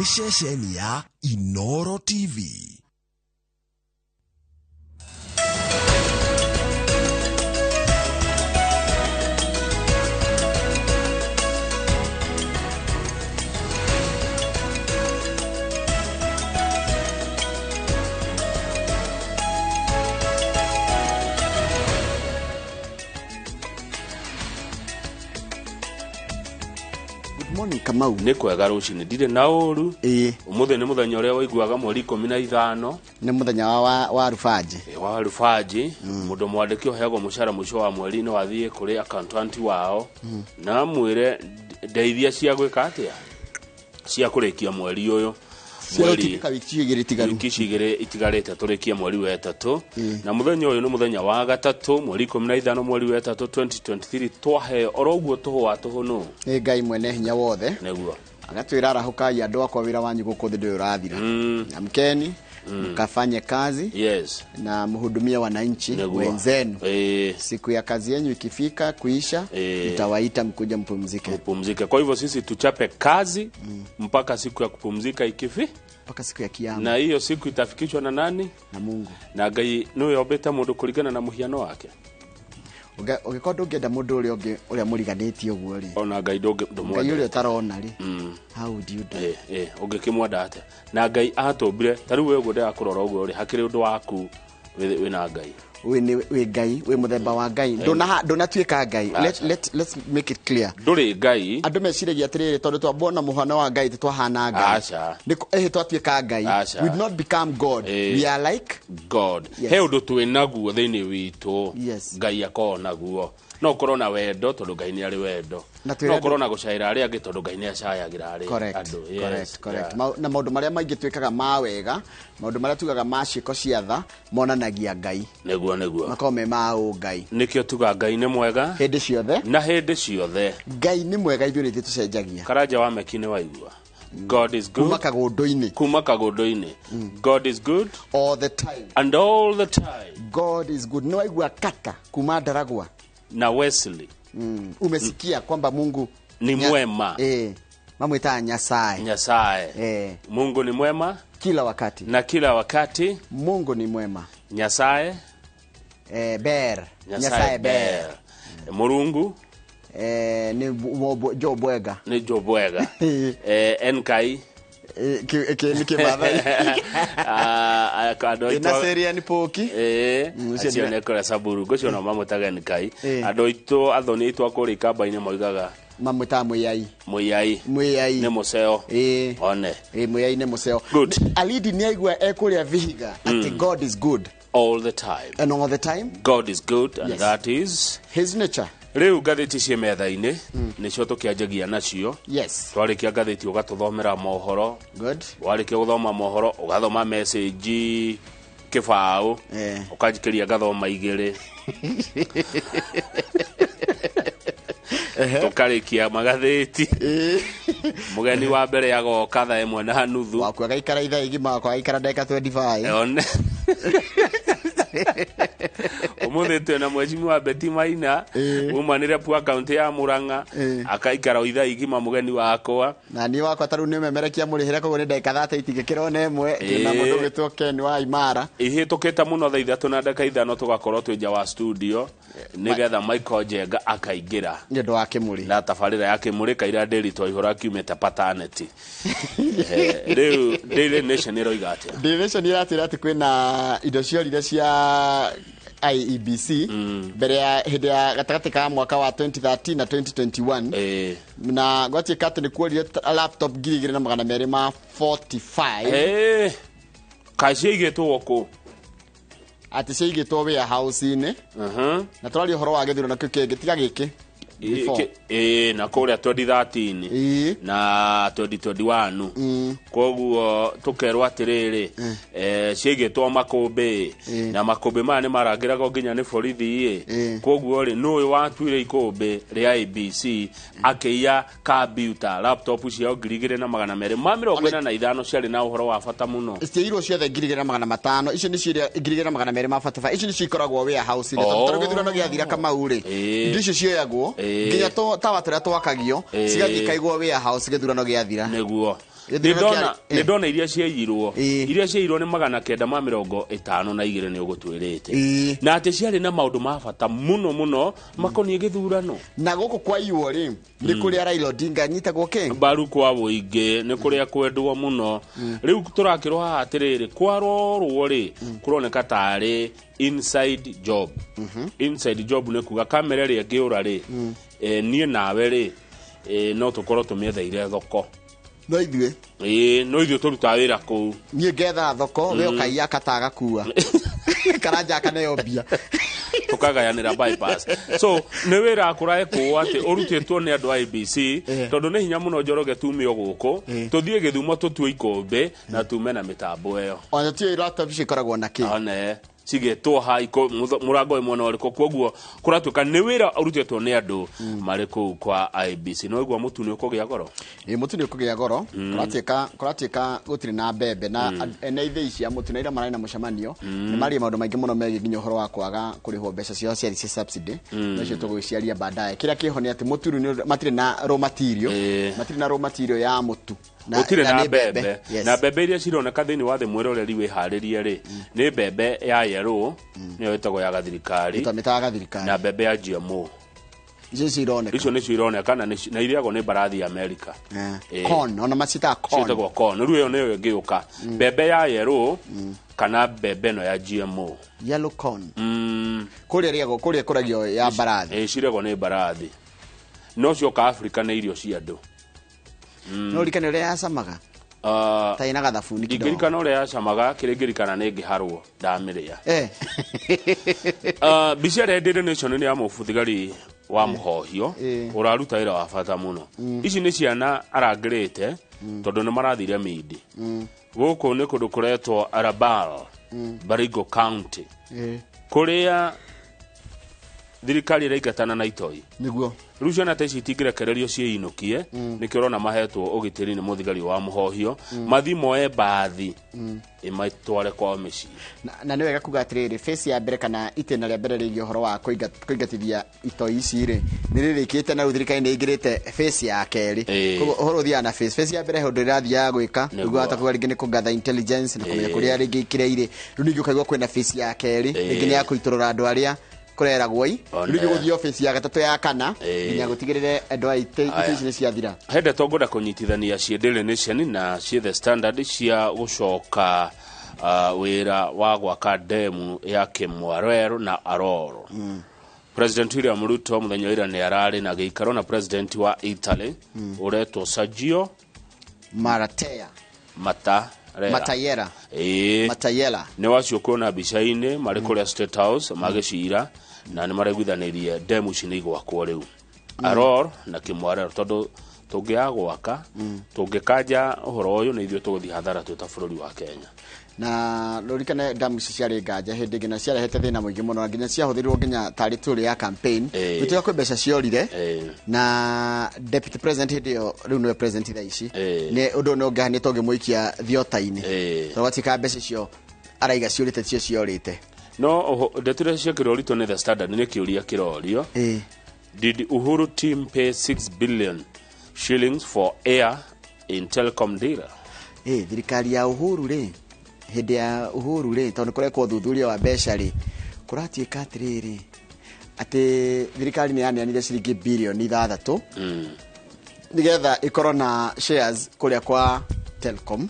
Nĩ ceceni ya Inoro TV. Good morning, Kamau. Nĩ kwega rũcinĩ, ndirĩ na ũru. Ĩĩ. Ũmũthĩ nĩ mũthenya ũrĩa waiguaga mweri 15. Nĩ mũthenya wa rubanji. Wa rubanji. Mũndũ mwandĩki ũheagwo mũcara mũico wa mweri no athiĩ kũrĩ accountant wao na amwĩre ndeithia cia gwĩka atĩa, cia kũrĩkia mweri ũyũ. Cia gũtindĩka wiki igĩrĩ itigaru. Wiki ici igĩrĩ itigarĩte tũrĩkie mweri wa ĩtatũ. Na mũthenya ũyũ nĩ mũthenya wa gatatũ, mweri 15 mweri wa ĩtatũ 2023, twaheo oro ũguo tũhũ wa tũhũ nũ? Nĩ Ngai mwene hinya wothe. Nĩguo. Agatwĩra arahũkai andũ akwa, wĩra wanyu gũkũ thĩ ndũrĩ ũrathira. Amkeni, mkafanye kazi. Yes. Na mhudumie wananchi Nĩguo. wenzenu. Siku ya kazi yenyu ikifika kuisha, nitawaita mkuja mpumzike. Mpumzike. Kwa hivyo sisi tuchape kazi mpaka siku ya kupumzika ikifi, mpaka siku ya kiyama. Na hiyo siku itafikishwa na nani? Na Mungu. Na Ngai niwe ombĩte mũndũ kũringana na mũhiano wake. Ũngĩkorwo ndũngĩenda mũndũ ũrĩa ũngĩ ũrĩa mũriganĩtie ũguo rĩ. Ona Ngai ndũmwenda. Ngai ũrĩa ũtarona rĩ. How would you do? Ũngĩkĩmwenda atĩa? Na Ngai atũmbire, ta rĩu we ũguo ndĩrakũrora ũguo rĩ, hakĩrĩ ũndũ waku wĩ na Ngai. Wĩ nĩ wĩ Ngai, wĩ mũthemba wa Ngai. Ndũnatuĩka Ngai. Let's make it clear. Ndũrĩ Ngai. Andũ meciragia atĩrĩrĩ, tondũ twambwo na mũhano wa Ngai tũtwahana Ngai. Aca. Nĩ twatuĩka Ngai. Aca. We did not become God. We are like God. Yes. He ũndũ twĩ naguo thĩinĩ witũ. Yes. Ngai akoragwo naguo. No ũkorwo na wendo tondũ Ngai nĩ arĩ wendo. Na twĩre No andũ- ũkorwo na gũcaĩra arĩa angĩ tondũ Ngai nĩ acayagĩra arĩa Correct, andũ. Yes, correct, correct. yeah. Na maũndũ marĩa maingĩ twĩkaga ma wega, maũndũ marĩa tugaga ma ciĩko cia tha, monanagia Ngai. Nĩguo, nĩguo. Makoragwo me ma ũngai. Nĩkĩo tuga Ngai nĩ mwega. Hĩndĩ ciothe. Na hĩndĩ ciothe. Ngai nĩ mwega, ithuĩ nĩ ithuĩ tũcenjagia. Karanja wa Meki nĩ waigua. God is good. Kuma kagũndũ-inĩ. Kuma kagũndũ-inĩ. God is good. All the time. And all the time. God is good. Nĩ waigua kaka kuma Ndaragwa. Na Wesley. Umesikia kwamba Mungu ni mwema. Mamwita Nyasaye. Nyasaye. Mungu ni mwema kila wakati. Na kila wakati Mungu ni mwema. Nyasaye. Ber. Nyasaye Nyasaye ber. ber. Murungu. Ni Joe Bwega. Ni Joe Bwega. Nkai. Ni Kimathai. Andũ aitũ Ina Serian Poki. Ũcio Acio nĩ- nĩ kũrĩa Samburu. Ngũcio no mamwĩtaga Nkai. Andũ aitũ athoni aitũ a kũrĩa Ikamba-inĩ moigaga Mamwĩtaga Mũiai. Mũiai. Mũiai. Nĩ mũceo. One. Mũiai nĩ mũceo. Good. Alidi nĩ aigua e kũrĩa Vihiga atĩ God is good. All the time. And all the time. God is good and Yes. that is his nature. Rĩu ngathĩti ciĩ metha-inĩ, nĩcio tũkĩanjagia nacio. Yes. Twarĩkia ngathĩti ũgatũthomera mohoro. Good. Warĩkia gũthoma mohoro ũgathoma message kĩbaũ. Ũkanjikĩria ngathoma igĩrĩ. Tũkarĩkia magathĩti. Mũgeni wa mbere agoka thaa ĩmwe na nuthu. Waku agaikara ithaa igima, wakwa agaikara ndagĩka 25. One. Ũmũthĩ twĩna mheshimiwa Betty Maina, umanire pua kaunti ya Murang'a, akaikara o ithaa igima mũgeni wakwa. Na niĩ wakwa ta rĩu nĩ ũmemerekia mũrĩhĩre, koguo nĩ ndagĩka 30 itingĩkĩra ona ĩmwe. Ndĩna mũndũ ũgwĩtwo Ken wa Imara. Ihĩtũkĩte mũno thaa ithatũ na ndagĩka ithano tũgakorwo twĩ nja wa studio nĩgetha Michael Njenga akaingĩra nĩ ũndũ wa kĩmũrĩ na tabarĩra ya kĩmũrĩ kaira Ndĩri Twaihũra kiumĩte paternity. Rĩu Daily Nation ĩroiga atĩa? Daily Nation ĩratwĩra atĩ kwĩna indo ciorire cia IEBC mbere ya hĩndĩ ya gatagatĩ ka mwaka wa 2013 na 2021. Na gwatuĩka atĩ nĩ kuorire laptop ngiri igĩrĩ na magana merĩ ma 45. Kaĩ ciaigĩtwo kũ? Atĩ ciaigĩtwo warehouse-inĩ. Na tũraria ũhoro wa gĩthurano kĩu kĩngĩ, tiga gĩkĩ. Before. Na kũrĩa 2013 na 2021. Koguo tũkerwo atĩrĩrĩ, ciaigĩtwo makũmbĩ. Na makũmbĩ maya nĩ marangĩragwo nginya nĩ borithi ĩ. Koguo rĩ, nũĩ watuire ikũmbĩ rĩa IEBC akĩiya kambiuta laptop ciao ngiri igĩrĩ na magana merĩ ma mĩrongo ĩna na ithano ciarĩ na ũhoro wa bata mũno. Ciairwo ciothe ngiri igĩrĩ na magana matano. Icio nĩcio iria ngiri igĩrĩ na magana merĩ ma bata. Icio nĩcio ikoragwo warehouse-inĩ. Tondũ tarĩu gĩthurano gĩathira Kamau rĩ, indo icio cioyagwo, nginya tawa tũrĩa twakagio, cigathiĩ ikaigwo warehouse gĩthurano gĩathira. Nĩguo. Gĩthurano Nĩndona kĩarĩ- nĩndona iria ciaiyirwo. Ĩĩ. Iria ciaiyirwo nĩ 952 nĩ ũgũtwĩrĩte. Ĩĩ. Na atĩ ciarĩ na maũndũ ma bata mũno mũno makoniĩ gĩthurano. Na gũkũ kwaiywo rĩ, nĩ kũrĩa Raila Odinga anyitagwo kĩ Mbaru kwa wũingĩ nĩ kũrĩa kwendwo mũno. Rĩu tũrakĩrwo haha atĩrĩrĩ, kwarorwo rĩ, kũroneka tarĩ inside job. Inside job nĩ kuga kamera ĩrĩa ĩngĩũra rĩ, niĩ nawe rĩ, no tũkorwo tũmĩetheire thoko. No ithuĩ. Ĩĩ, no ithuĩ tũrutaga wĩra kũu. Niĩ ngetha thoko, we ũkaiya katagakua karanja akaneo mbia. Tukagayanĩra bypass. So nĩ wĩra kũraekwo atĩ ũrutĩtwo nĩ andũ a IEBC, tondũ nĩ hinya mũno Njoroge tume o gũkũ tũthiĩ Gĩthumo tũtue ikũmbĩ na tume na mĩtambo ĩyo. Ona tiyo laptop icio ikoragwo na kĩ. One cigĩtwo ha mũrango wĩ mwena ũrĩkũ. Koguo kũratuĩka nĩ wĩra ũrutĩtwo nĩ andũ marĩ kũu kwa IEBC. No igua mũtu nĩ ũkũgĩa goro. Ĩ, mũtu nĩ ũkũgĩa goro. Kũratuĩka gũtirĩ na mbembe na ene ithĩi cia mũtu na ira mararĩ na mũcemanio, nĩ marie maũndũ maingĩ mũno megiĩ nginya ũhoro wa kwaga kũrĩhwo mbeca ciao ciarĩ cia subsidy. No icio tũgũgĩciaria baadaye. Kĩrĩa kĩho nĩ atĩ mũtu rĩu matirĩ na raw material. Matirĩ na raw material ya mũtu. Gũtirĩ Na na nĩ mbembe. Yes. Na mbembe iria cironeka thĩinĩ wa thĩ, mwĩroreri wĩharĩrie rĩ, nĩ mbembe ya yellow, nĩyo ĩtagwo ya gathirikari, Ĩtwamĩtaga thirikari, na mbembe ya GMO. Icio icio ironeka. Icio nĩcio ironeka na irĩagwo nĩ mbarathi ya Amerika. Corn, ona macitaga corn. Ciĩtagwo corn. Rĩu ĩyo nĩyo ĩngĩũka, mbembe ya yellow kana mbembe ĩno ya GMO. Yellow corn. Kũrĩa rĩagwo, kũrĩa ĩkũragio ya mbarathi. Ĩ, cirĩagwo nĩ mbarathi, no cioka Afrika nĩ irio cia andũ. No ririkane ũrĩa yacamaga, Ah, ta ĩna gathabuni kidogo. Ndingĩririkana ũrĩa yacamaga. Kĩrĩa ngĩririkana nĩ ngĩharwo ndamĩrĩa. Mbica ĩrĩa Daily Nation nĩ ya mũbuthigari wa mũhohio ũraruta wĩra wa bata mũno. Ici nĩ ciana arangĩrĩte tondũ nĩ marathire mindi. Gũkũ nĩ kũndũ kũretwo Arabal, Baringo County, kũrĩa thirikari ĩraingatana na itoi. Rĩu ciana ta ici itingĩrekererio ciĩinũkie, nĩkĩo ũrona mahetwo ũgitĩri nĩ mũthigari wa mũhohio, mathi moe mbathi ĩmatware kwao mĩciĩ. Na nĩ wega kuga atĩrĩrĩ, phase ya mbere kana itĩna rĩa mbere rĩgiĩ ũhoro wa kũingatithia itoi ici rĩ, nĩ rĩrĩkĩte, na rĩu thirikari nĩ ĩingĩrĩte phase ya kerĩ. Koguo ũhoro ũthiaga na phase. Phase ya mbere he ũndũ ĩrathiaga gwĩka, nĩguo hata kuga rĩngĩ nĩ kũgather intelligence na kũmenya kũrĩa rĩngĩ kĩrĩa irĩ. Rĩu ningĩ ũkaigua kwĩna phase ya kerĩ, rĩngĩ nĩ ya kũitũrũra andũ arĩa kũreragwo i. Rĩu ningĩ gũthiĩ phase ya gatatũ, ya kana, nginya gũtigĩrĩre andũ a itĩ ici nĩ ciathira. He ndeto ngwenda kũnyitithania ciĩ Daily Nation na ciĩ The Standard cia gũcoka wĩra wa gwaka demu ya Kimwarer na Aror. President William Ruto mũthenya wa ira nĩ ararĩ na gĩikaro na president wa Italy ũretwo Sergio Maratea. Mattarella. Matayera. Ĩĩ. Matayela. Nĩ wacio kuona mbica-inĩ marĩ kũrĩa State House magĩcira, na nĩ maraiguithanĩrie demu ici nĩ igwakwo rĩu, Aror na Kimwarer, tondũ tũngĩaga gwaka, tũngĩkanja ũhoro ũyũ, nĩ ithuĩ tũgũthiĩ hathara twĩ ta bũrũri wa Kenya. Na rũrikane ndamu ici ciarĩ nganja hĩndĩ ĩngĩ na ciarehete thĩna mũingĩ mũno, na nginya ciahũthĩrirwo nginya tarĩ tool ya campaign. Gũtuĩka kwĩ mbeca ciorire, na deputy president hĩndĩ ĩyo, rĩu nĩwe president thaa ici, nĩ ũndũ nĩ ũngĩhanĩte ũngĩmũikia thiota-inĩ, tondũ gwatuĩka mbeca icio araiga ciũrĩte cio ciorĩte. No ndeto iria ciekĩrwo ũritũ nĩ The Standard nĩ kĩũria kĩrorio: Did Uhuru team pay 6 billion shillings for air in telecom deal? Ĩ, thirikari ya Uhuru rĩ, hĩndĩ ya Uhuru rĩ, tondũ nĩ kũrekwo ũthuthuria wa mbeca rĩ, kũratuĩka atĩrĩrĩ, atĩ thirikari nĩ yaneanire ciringi birioni 6 nĩgetha ĩkorwo na shares kũrĩa kwa Telcom,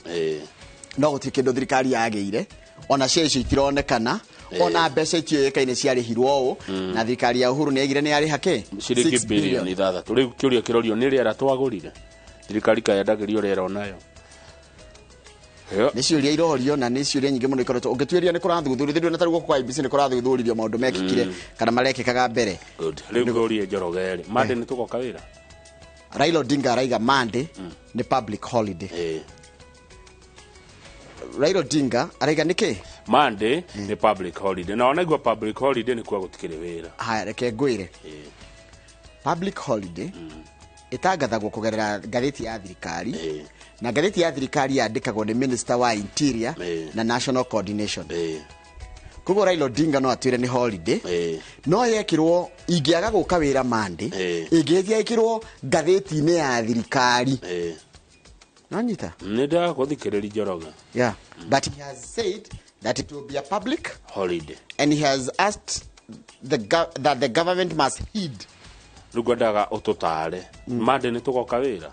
no gũtirĩ kĩndũ thirikari yagĩire, ona share icio itironekana, ona mbeca itiũĩkaine ciarĩhirwo ũũ, na thirikari ya Uhuru nĩ yaigire nĩ yarĩha kĩ. Ciringi 6 billion. birioni 6. Rĩu kĩũria kĩrorio nĩ rĩera twagũrire? Thirikari kayendagĩrio rĩera onayo? Nĩ ciũria irorio, na nĩ ciũria nyingĩ mũno ikoretwo ũngĩtuĩria nĩ kũrathuthurio na tarĩu gũkũ kwa IEBC nĩ kũrathuthurio maũndũ mekĩkire kana marekĩkaga mbere. Good. Rĩu ngũrie Njoroge rĩ, Monday nĩ tũgoka wĩra? Raila Odinga araiga Monday nĩ public holiday. Raila Odinga araiga nĩkĩ? Monday nĩ public holiday, na onaigua public holiday nĩ kuga gũtikĩrĩ wĩra. Haya, reke ngwĩre. Public holiday ĩtangathagwo kũgerera ngathĩti ya thirikari, na ngathĩti ya thirikari yandĩkagwo nĩ minister wa interior na national coordination. Koguo Raila Odinga no atwĩre nĩ holiday, no yekĩrwo ingĩaga gũka wĩra Monday, ĩngĩhĩtia ĩkĩrwo ngathĩti-inĩ ya thirikari. Nanyita. Nĩ ndagũthikĩrĩria Njoroge. Yeah. But he has said that it will be a public holiday and he has asked that the government must heed. Rĩu ngwendaga ũtũtare Monday nĩ tũgoka wĩra.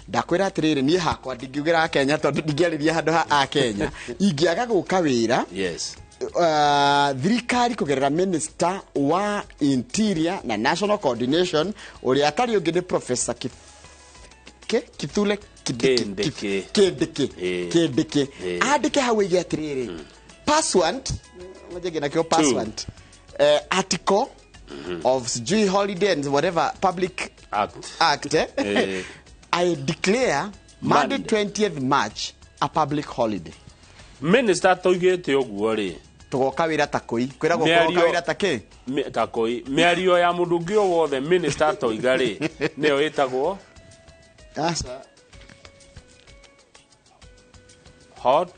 Ndakwĩra atĩrĩrĩ, niĩ hakwa ndingiugĩra Kenya tondũ ndingĩarĩria handũ ha Akenya. Ingĩaga gũka wĩra, yes, thirikari kũgerera minister wa interior na national coordination ũrĩa atarĩ ũngĩ nĩ Professor Kithure Kindiki. Kindiki. Kindiki. Eh. Andĩke hau ige atĩrĩrĩ, pursuant ngoja nakĩo pursuant article of sijui holiday and whatever public Act. act Eh. I declare Monday Monday. 20th March a public holiday. Minister toigĩte ũguo rĩ, Tũgoka wĩra ta kũi kwĩragwo Mĩario- kũgoka wĩra ta kĩ. Ta kũi mĩario ya mũndũ ũngĩ o wothe minister toiga rĩ, nĩyo ĩtagwo Aca. Hot.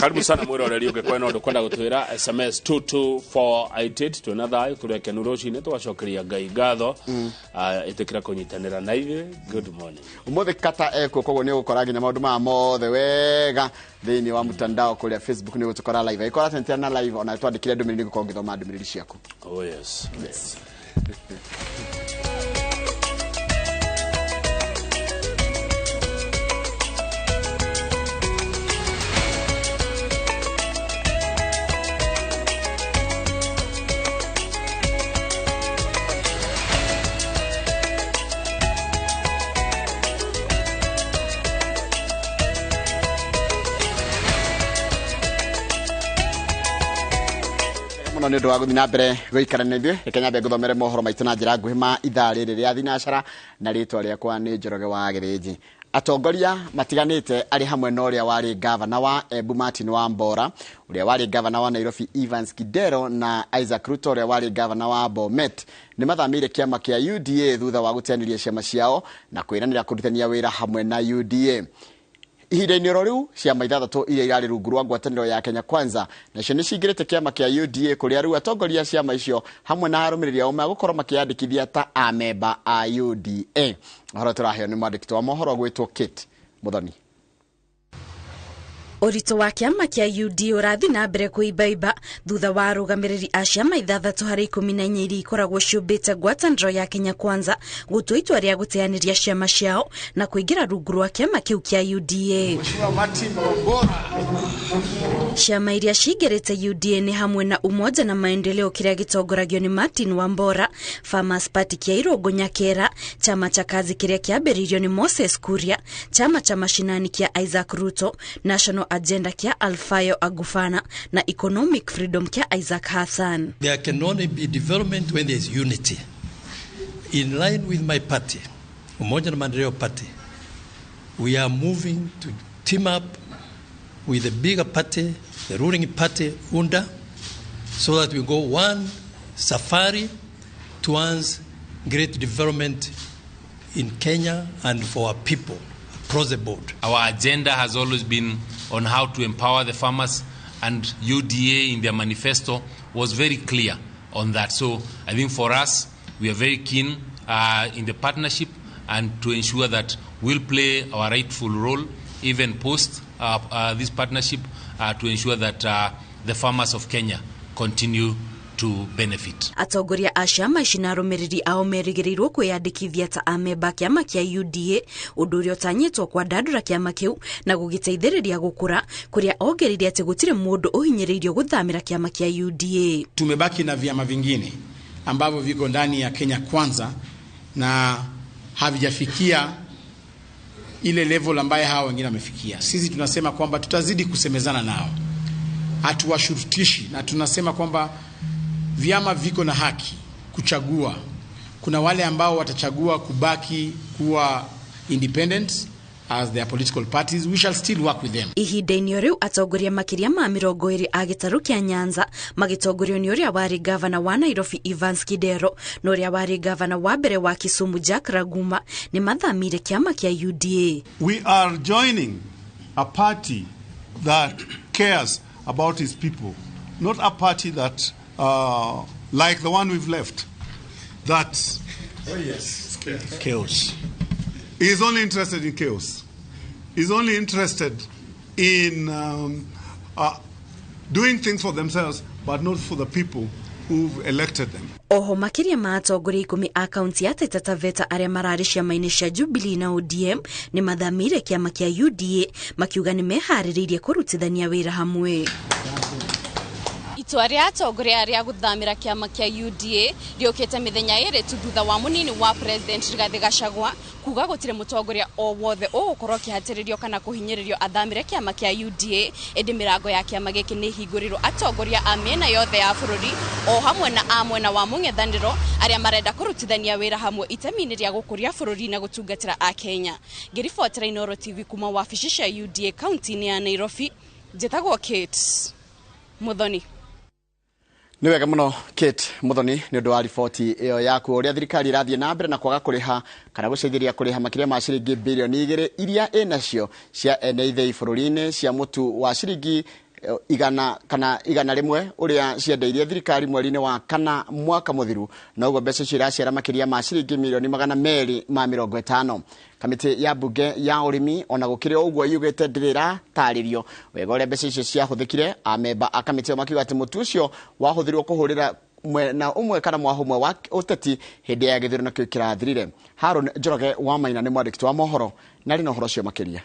Karibu sana mwiroreri ũngĩkorwo na ũndũ kwenda gũtwĩra SMS 22488 twĩna thayũ tũrekenu rũcinĩ tũgacokeria Ngai ngatho. Ĩtĩkĩra kũnyitanĩra na ithuĩ. Good morning. Ũmũthĩ kata ekuo, koguo nĩ ũgũkora nginya maũndũ maya mothe wega thĩinĩ wa mtandao kũrĩa Facebook nĩ ũgũtũkora live. Angĩkorwo atentera na live ona twandĩkire ndũmĩrĩri nĩ ngũkorwo ngĩthoma ndũmĩrĩri ciaku. Oh yes. Yes. Mũno nĩ ũndũ wa gũthiĩ na mbere gũikara na ithuĩ. Reke nyambe ngũthomere mohoro maitũ na njĩra nguhĩ ma ithaa rĩrĩ rĩa thinacara, na rĩtwa rĩakwa nĩ Njoroge wa Gĩthĩnji. Atongoria matiganĩte arĩ hamwe na ũrĩa warĩ gavana wa Embu Martin Wambora, ũrĩa warĩ gavana wa Nairobi Evans Kidero na Isaac Ruto ũrĩa warĩ gavana wa Bomet nĩ mathamĩire kĩama kĩa UDA thutha wa gũteanĩria ciama ciao na kwĩranĩra kũrutithania wĩra hamwe na UDA. Ihinda-inĩ oro rĩu ciama ithathatũ iria irarĩ rungu rwa ngwatanĩro ya Kenya Kwanza nacio nĩ cingĩrĩte kĩama kĩa UDA kũrĩa rĩu atongoria a ciama icio hamwe na arũmĩrĩri ao megũkorwo makĩyandĩkithia ta amemba a UDA. Ũhoro tũraheo nĩ mwandĩki wa mohoro gwĩtwo Kate Muthoni. Ũritũ wa kĩama kĩa UDA ũrathiĩ na mbere kũimbaimba thutha wa arũgamĩrĩri a ciama ithathatũ harĩ 14 iria ikoragwo ciũmbĩte ngwatanĩro ya Kenya Kwanza gũtua itua rĩa gũteanĩria ciama ciao na kũingĩra rungu rwa kĩama kĩu kĩa UDA. Ciama iria cingĩrĩte UDA nĩ hamwe na Umoja na Maendeleo kĩrĩa gĩtongoragio nĩ Martin Wambora, Farmers Party kĩa Irũngũ Nyakera, Chama cha Kazi kĩrĩa kĩambĩrĩirio nĩ Moses Kuria, Chama cha Mashinani kĩa Isaac Ruto, National Agenda kĩa Alfayo Agufana na Economic Freedom kĩa Isaac Hassan. There can only be development when there is unity. In line with my party, Umoja na Maendeleo Party, we are moving to team up with the bigger party, the ruling party, UNDA, so that we go one safari towards great development in Kenya and for our people across the board. Our agenda has always been on how to empower the farmers, and UDA in their manifesto was very clear on that. So I think for us, we are very keen in the partnership and to ensure that we'll play our rightful role even post this partnership to ensure that the farmers of Kenya continue to benefit. Atongoria a ciama ici na arũmĩrĩri ao merĩgĩrĩirwo kwĩyandĩkithia ta amemba a kĩama kĩa UDA, ũndũ ũrĩa ũtanyĩtwo kwandandũra kĩama kĩu na gũgĩteithĩrĩria gũkũra, kũrĩa ongereire atĩ gũtirĩ mũndũ ũhinyĩrĩirio gũthamĩra kĩama kĩa UDA. Tumebaki na vyama vingine ambavyo viko ndani ya Kenya Kwanza na havijafikia ile level ambaye hawa wengine wamefikia. Sisi tunasema kwamba tutazidi kusemezana nao, hatuwashurutishi, na tunasema kwamba vyama viko na haki kuchagua. Kuna wale ambao watachagua kubaki kuwa independent as their political parties, we shall still work with them. Ihinda-inĩ rĩu atongoria makĩria ma 20 a gĩtarũ kĩa Nyanza magĩtongorio nĩ ũrĩa warĩ gavana wa Nairobi Evans Kidero na ũrĩa warĩ gavana wa mbere wa Kisumu Jack Raguma nĩ mathamire kĩama kĩa UDA. We are joining a party that cares about its people, not a party that like the one we've left, that's chaos. He is only interested in chaos. He's only interested in doing things for themselves, but not for the people who've elected them. Oho makiria ma atongoria 10 a kaunti ya Taita Taveta aria mararĩ ciama-inĩ cia Jubilee na ODM nĩ mathamĩire kĩama kĩa UDA makiuga nĩ meharĩrĩirie kũrutithania wĩra hamwe. Itua rĩa atongoria arĩa gũthamĩra kĩama kĩa UDA rĩũkĩte mĩthenya ĩrĩ tu thutha wa mũnini wa President Rigathi Gachagua kuga gũtirĩ mũtongoria o wothe ũgũkorwo akĩhatĩrĩrio kana kũhinyĩrĩrio athamĩre kĩama kĩa UDA, ĩndĩ mĩrango ya kĩama gĩkĩ nĩ ĩhingũrĩirwo atongoria a mĩena yothe ya bũrũri o hamwe na a mwena wa mũng'ethanĩro arĩa marenda kũrutithania wĩra hamwe itemi-inĩ rĩa gũkũria bũrũri na gũtungatĩra Akenya. Ngĩribotera Inooro TV kuma wabici cia UDA kaunti-inĩ ya Nairobi, njĩtagwo Kate Muthoni. Nĩ wega mũno Kate Muthoni nĩ ũndũ wa riboti ĩyo yaku. Ũrĩa thirikari ĩrathiĩ na mbere na kwaga kũrĩha kana gũceithĩria kũrĩha makĩria ma ciringi bilioni 2 iria ĩnacio cia ene ithĩi bũrũri-inĩ cia mũtu wa ciringi 100 kana 101 ũrĩa ciendeirie thirikari mweri-inĩ wa kana mwaka mũthiru, na ũguo mbeca icio iraciara makĩria ma ciringi milioni 250. Kamĩtĩ ya mbunge ya ũrĩmi ona gũkĩrĩ ũguo yugĩte ndĩratarĩrio wega ũrĩa mbeca icio ciahũthĩkire. Amemba a kamĩtĩ ĩyo makiuga atĩ mũtu ũcio wahũthĩrirwo kũhũrĩra mwena ũmwe kana mwaho ũmwe wa ũteti hĩndĩ ya gĩthurano kĩu kĩrathirire. Haron Njoroge wa Maina nĩ mwandĩki wa mohoro na arĩ na ũhoro ũcio makĩria.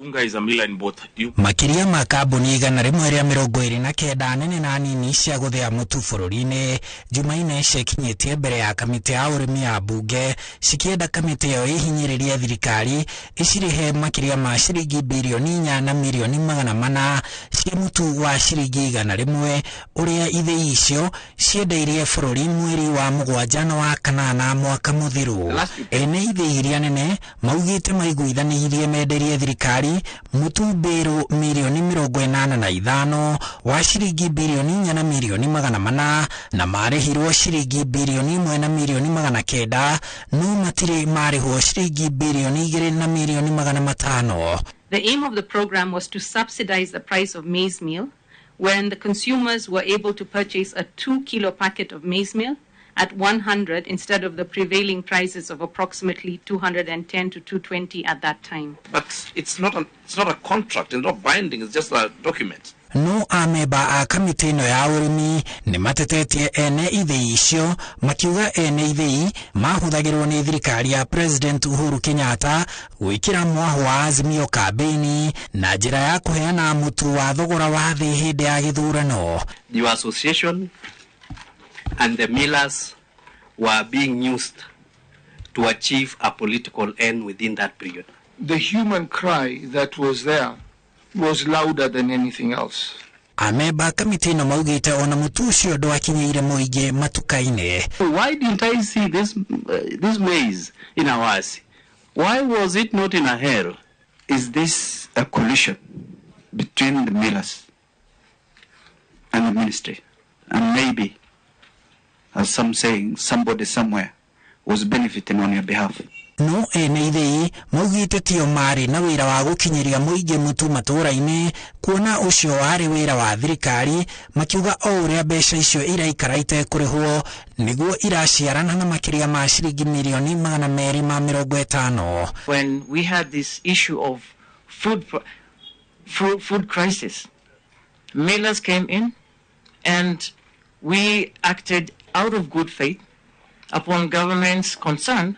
Unga is a miller in both. Makiria ma kambuni 129 nene na nini cia gũthĩa mũtu bũrũri-inĩ Jumaine ciakinyĩtie mbere ya kamĩtĩ ya ũrĩmi ya mbunge cikĩenda kamĩtĩ ĩyo ĩhinyĩrĩrie thirikari ĩcirĩhe makĩria ma ciringi bilioni 4 na milioni 400 cia mũtu wa ciringi 101 ũrĩa ithĩi icio ciendeirie bũrũri mweri wa 7 na wa 8 mwaka mũthiru. Ene ithĩi iria nene maugĩte maiguithanĩirie menderie thirikari mũtu mbĩrũ milioni 85 wa ciringi bilioni 4 na milioni 400 na marĩhirwo ciringi bilioni 1 na milioni 900 no matirĩ marĩhwo ciringi bilioni 2 na milioni 500. The aim of the program was to subsidize the price of maize meal when the consumers were able to purchase a 2-kilo packet of maize meal at 100 instead of the prevailing prices of approximately 210 to 220 at that time. But it's not a contract, it's not binding, it's just a document. No ameba a kamĩtĩ ĩno ya ũrĩmi nĩ matetetie ene ithĩi icio makiuga ene ithĩi mahũthagĩrwo nĩ thirikari ya President Uhuru Kenyatta gwĩkĩra mwaho wa Azimio kambĩini na njĩra ya kũheana mũtu wa thogora wa thĩ hĩndĩ ya gĩthurano. Your association and the millers were being used to achieve a political end within that period. The human cry that was there was louder than anything else. Ameba kamĩtĩ ĩno maugĩte ona mũtu ũcio ndwakinyĩire mũingĩ matuka-inĩ. Why didn't I see this maize in Awasi? Why was it not in Ahero? Is this a collision between the millers and the ministry? And maybe, as some saying, somebody somewhere was benefiting on your behalf. No ene ithĩi maugĩte tio marĩ na wĩra wa gũkinyĩria mũingĩ mũtu matũũra-inĩ kuona ũcio warĩ wĩra wa thirikari, makiuga o ũrĩa mbeca icio iraikara itekũrĩhwo nĩguo iraciarana na makĩria ma ciringi milioni 250. When we had this issue of food crisis, millers came in and we acted out of good faith upon government's concern.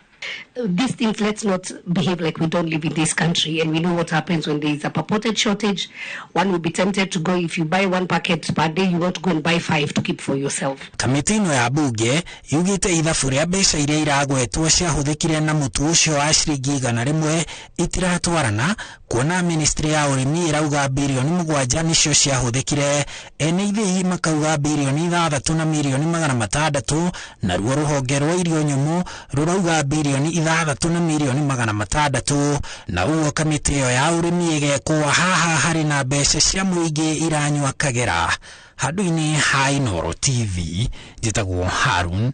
These things, let's not behave like we don't live in this country and we know what happens when there is a purported shortage. One will be tempted to go, if you buy one packet per day, you want to go and buy 5 to keep for yourself. Kamĩtĩ ĩno ya bunge yugĩte ithabu rĩa mbeca iria iragwetwo ciahũthĩkire na mũtu ũcio wa ciringi 100 itiratwarana kuona ministry ya ũrĩmi ĩrauga bilioni 7 nĩcio ciahũthĩkire, ene ithĩi makauga bilioni 6 na milioni 600 naruo rũhonge rwa irio nyũmũ rũrauga bilioni 6 na milioni 600 na ũguo kamĩtĩ ĩyo ya ũrĩmi ĩgekwo haha harĩ na mbeca cia mũingĩ iranyua kagera. Handũ-inĩ ha Inooro TV njĩtagwo Harun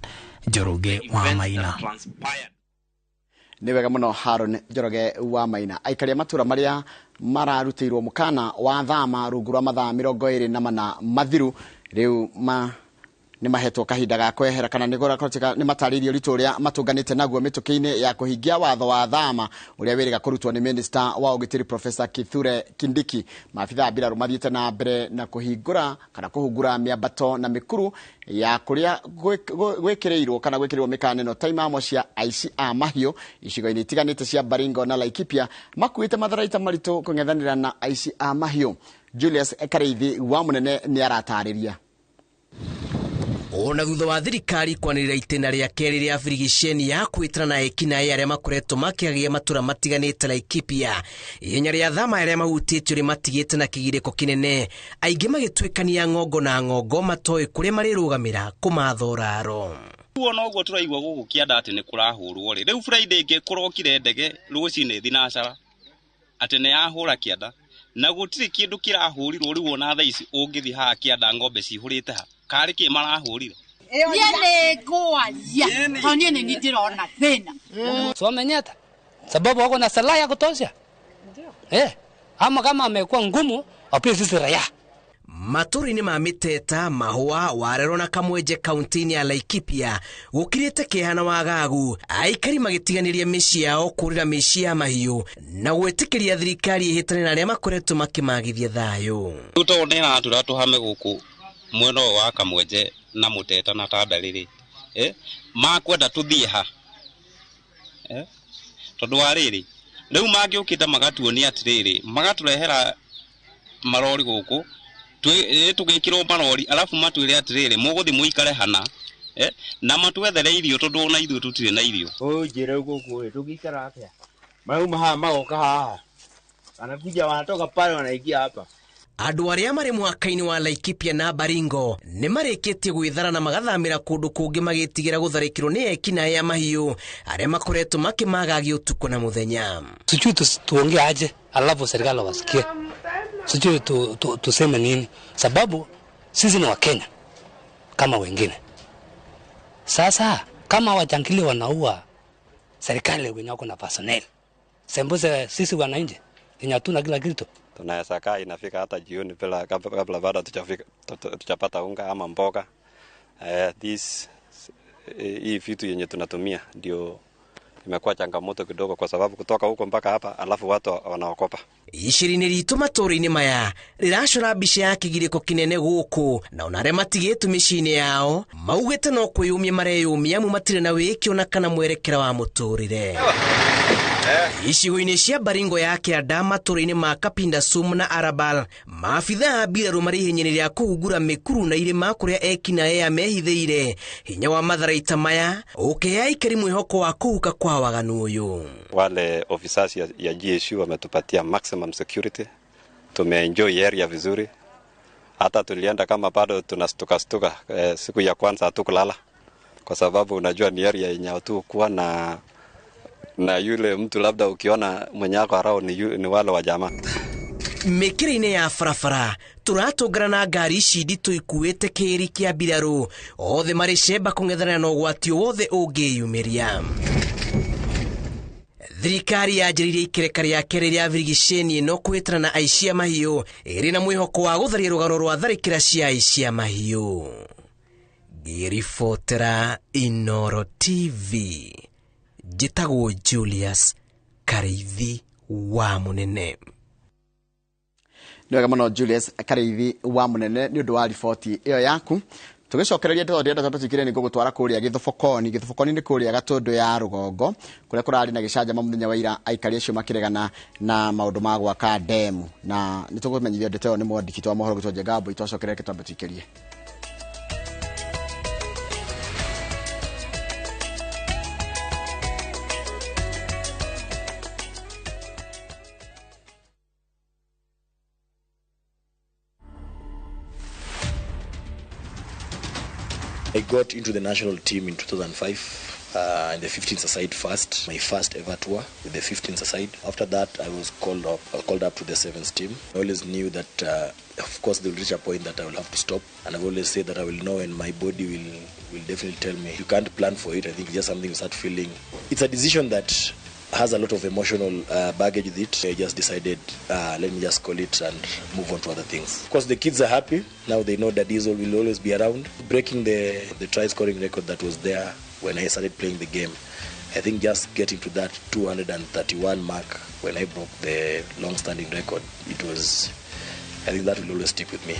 Njoroge wa Maina. Nĩ wega mũno Harun Njoroge wa Maina. Aikari a matũra marĩa mararutĩirwo mũkana wa thama rungu rwa mathaa 24 mathiru rĩu Nĩ mahetwo kahinda ga kwehera kana nĩ nĩ matarĩirio ũritũ ũrĩa matũnganĩte naguo mĩtũkĩ-inĩ ya kũhingia watho wa thama ũrĩa wĩrĩga kũrutwo nĩ Minister wa ũgitĩri Professor Kithure Kindiki. Maabitha a mbirarũ mathiĩte na mbere na kũhingũra kana kũhungura mĩambato na mĩkuru ya kũrĩa gwĩkĩrĩirwo kana gwĩkĩrĩirwo mĩkana ĩno ta imamo cia aici a mahiũ icigo-inĩ itiganĩte cia Baringo na Laikipia makuĩte matharaita maritũ kũng'ethanĩra na aici a mahiũ. Julius Kareithi wa Munene nĩ aratarĩria. Ona thutha wa thirikari kwanĩrĩra itĩna rĩa kerĩ rĩa birigiceni ya kwĩtana na ekinaĩ arĩa makoretwo makĩagia matũra matiganĩte Laikipia, ihenya rĩa thama arĩa mahutĩtio rĩmatigĩte na kĩgirĩko kĩnene, aingĩ magĩtuĩkania ng'ongo na ng'ongo matoĩ kũrĩa marĩrũgamĩra kũmathoraro. Rĩu ona ũguo tũraigua gũkũ kĩanda atĩ nĩ kũrahũrwo rĩ, rĩu Friday ĩngĩ kũrokire ndege rũcinĩ thinacara atĩ nĩ yahũra kĩanda na gũtirĩ kĩndũ kĩrahũrirwo. Rĩu ona thaa ici ũngĩthiĩ haha kĩanda ng'ombe cihũrĩte ha karĩ kĩ marahũrire. Niĩ nĩ ngwaria tondũ niĩ nĩ niĩ ndĩrona thĩna. So wamenyeta sababu wako na silaha ya kutosha ama kama amekuwa ngumu wapie sisi raia. Matũra-inĩ ma Mĩteta, Mahũa, Warero na Kamwenje kaunti-inĩ ya Laikipia gũkirĩte kĩeha na wagagu, aikari magĩtiganĩria mĩciĩ yao kũrĩra mĩciĩ ya mahiũ na gwĩtĩkĩria thirikari ĩhĩtane na arĩa makoretwo makĩmagithia thayũ. Rĩu tondũ nĩ ĩratwĩra tũhame gũkũ mwena ũyũ wa Kamwenje na Mũteta na Tandari rĩ, makwenda tũthiĩ ha? Tondũ wa rĩrĩ, rĩu mangĩũkĩte magatuonia atĩrĩrĩ, magatũrehera marori gũkũ tũgĩkĩrwo marori alafu matwĩre atĩrĩrĩ mũgũthiĩ mũikare hana na matwethere irio tondũ ona ithuĩ tũtirĩ na irio. Ũnjĩre gũkũ ĩ tũgĩikara atĩa? Marauma haha magoka haha, wanakuja wanatoka pale wanaingia hapa. Andũ arĩa marĩ mwaka-inĩ wa Laikipia na Baringo nĩ marĩkĩtie gwĩthara na magathamĩra kũndũ kũngĩ magĩtigĩra gũtharĩkĩrwo nĩ ekinaĩ a mahiũ arĩa makoretwo makĩmagagia ũtukũ na mũthenya. Sijui tuongee aje alafu serikali wasikie, sijui tuseme nini, sababu sisi ni Wakenya kama wengine. Sasa kama wajangili wanaua serikali wenye wako na personnel, sembuse sisi wananchi wenye hatuna kila kitu. Tunaweza kaa inafika hata jioni bila kabla bado tujapata unga ama mboga. Hii vitu yenye tunatumia ndio imekuwa changamoto kidogo kwa sababu kutoka huko mpaka hapa alafu watu wanaokopa. Iciri-inĩ ritũ matũũra-inĩ maya rĩracora mbica ya kĩgirĩko kĩnene gũkũ na ona arĩa matigĩtwo mĩciĩ-inĩ yao maugĩte no kwĩyũmia mareyũmia amu matirĩ na wĩkio na kana mwerekera wa mũtũrĩre. Icigo-inĩ cia Baringo ya kĩanda matũũra-inĩ ma Kapinda Sum na Arabal, maabitha a mbirarũ marĩ ihenya-inĩ rĩa kũhungura mĩkuru na irĩma kũrĩa ekinaĩ aya mehithĩire. Hinya wa matharaita maya ũkĩhe aikari mwĩhoko wa kũhuka kwa waganu ũyũ. Wale officers ya GSU wametupatia maximum security, tumeenjoy area vizuri. Hata tulienda kama bado tunastuka stuka, siku ya kwanza hatukulala kwa sababu unajua ni area yenye hatukuwa na yule mtu labda ukiona mwenye ako around ni wale wa jamaa. Mĩkĩra-inĩ ya barabara tũratũngana na ngari ici nditũ ikuĩte kĩĩri kĩa mbirarũ, othe marĩ cemba kũng'ethanĩra na ũgwati wothe ũngĩyumĩria. Thirikari yanjĩrĩirie ikereka rĩa kerĩ rĩa birigiceni ĩno kũhĩtana na aici a mahiũ ĩrĩ na mwĩhoko wa gũtharia rũgano rwa tharĩkĩra cia aici a mahiũ. Ngĩribotera Inooro TV, njĩtagwo Julius Kareithi wa Munene. Nĩ wega mũno Julius Kareithi wa Munene nĩ ũndũ wa riboti ĩyo yaku. Tũgĩcokereria ndeto ndĩrenda twambe tũingĩre nĩ ngũgũtwara kũrĩa Gĩthobokoni. Gĩthobokoni nĩ kũrĩa Gatũndũ ya rũgongo kũrĩa kũrarĩ na gĩcanjama mũthenya wa ira, aikari acio makĩregana na maũndũ ma gwaka ndemu, na nĩ tũkũmenyithio ndeto ĩyo nĩ mwandĩki wa mohoro gwĩtwo Njenga Mbui. Twacokereria twambe tũikĩrie. I got into the national team in 2005 in the 15s aside first, my first ever tour with the 15s aside. After that, I was called up to the 7s team. I always knew that, of course, they will reach a point that I will have to stop. And I've always said that I will know, and my body will definitely tell me. You can't plan for it. I think it's just something you start feeling. It's a decision that Has a lot of emotional baggage with it. I just decided, let me just call it and move on to other things. Of course, the kids are happy. Now they know that Diesel will always be around. Breaking the try scoring record that was there when I started playing the game. I think just getting to that 231 mark when I broke the long-standing record, it was, I think that will always stick with me.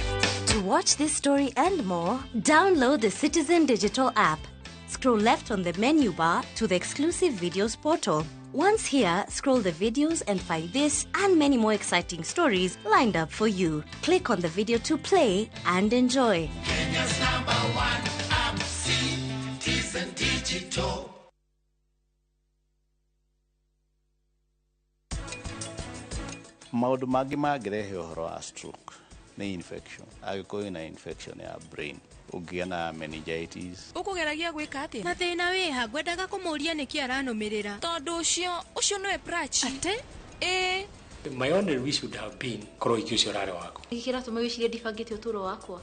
To watch this story and more, download the Citizen Digital app. Scroll left on the menu bar to the exclusive videos portal. Once here, scroll the videos and find this and many more exciting stories lined up for you. Click on the video to play and enjoy. Kenya's number one app, Citizen Digital. Maũndũ mangĩ mangĩrehe ũhoro wa stroke nĩ infection, angĩkorwo wĩna infection ya brain, ũngĩgĩa na meningitis. Ũkũgeragia gwĩka atĩa? Na thĩna wĩha, ngwendaga kũmũria nĩkĩ aranũmĩrĩra. Tondũ ũcio nĩwe Prachi. Atĩ? Ĩĩ. My only wish would have been korwo iki ũcio ũrarĩ waku. Nĩkĩ kĩratũma wĩcirie ndibangĩte ũtũũro wakwa?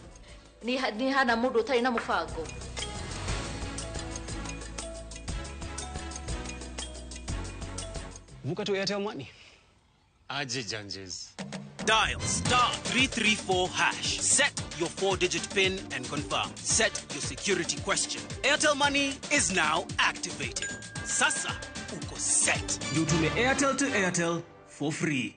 Nĩ hana mũndũ ũtarĩ na mũbango. Vuka to Airtel Money. Aje Janjes. Dial star 334 hash. Set your 4-digit PIN and confirm. Set your security question. Airtel Money is now activated. Sasa, uko set. Utume Airtel to Airtel for free.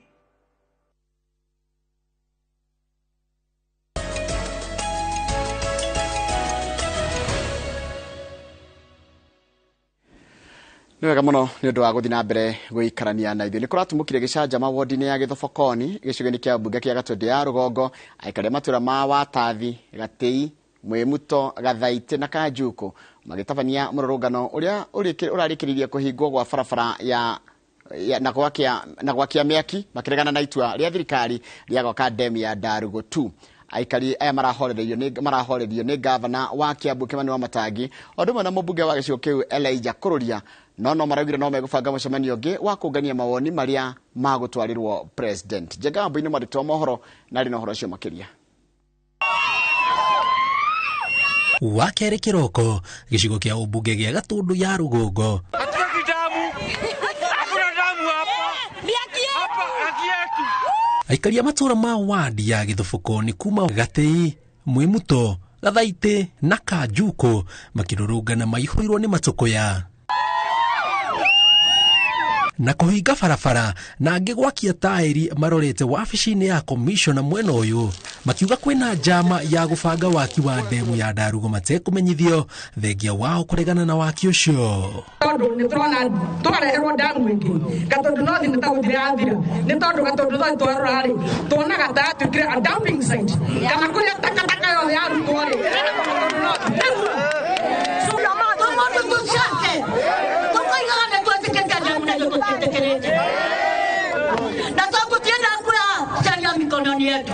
Nĩ wega mũno nĩ ũndũ wa gũthiĩ na mbere gũikarania na ithuĩ. Nĩ kũratumũkire gĩcanjama wodi-inĩ ya Gĩthobokoni gĩcigo-inĩ kĩa mbunge kĩa Gatũndũ ya Rũgongo, aikari a matũũra ma Watathi, Gatĩi, Mwĩmuto, Gathaitĩ na Kanjukũ magĩtabania mũrũrũngano ũrĩa ũrarĩkĩrĩirie kũhingwo gwa barabara ya na gwakia mĩaki makĩregana na itua rĩa thirikari rĩa gwaka demu ya Ndarugo 2. Aikari aya marahorerio nĩ gavana wa Kiambu Kimani Wamatangi o ũndũ ũmwe na mũmbunge wa gĩcigo kĩu Elijah Kũrũria, no maraugire no megũbanga mũcemanio ũngĩ wa kũngania mawoni marĩa magũtwarĩrwo president. Njenga Wambui-inĩ mwandĩki wa mohoro na arĩ na ũhoro ũcio makĩria. Wa kerĩ kĩroko gĩcigo kĩa ũmbunge gĩa Gatũndũ ya Rũgongo aikari a matũũra ma wadi ya Gĩthoboko nĩ kuma Gatĩi, Mwĩmuto, Gathaitĩ na Kanjukũ makĩrũrũngana maihũirwo nĩ matũkũya na kũhinga barabara na angĩ gwakia taĩri marorete wabici-inĩ ya komishona mwena ũyũ makiuga kwĩna njama ya gũbanga waki wa ndemu ya Ndarugo matekũmenyithio thengia wao kũregana na waki ũcio. Tondũ nĩ tũrona tũkareherwo ndamu ĩngĩ Gatũndũ North nĩ ta gũthira yathira, nĩ tondũ Gatũndũ North twarora rĩ tuonaga ta yatuĩkire a dumping site kana kũrĩa takataka yothe yarutwo rĩ Gatũndũ North. Na tũgũtienda kura caria mikononi yetu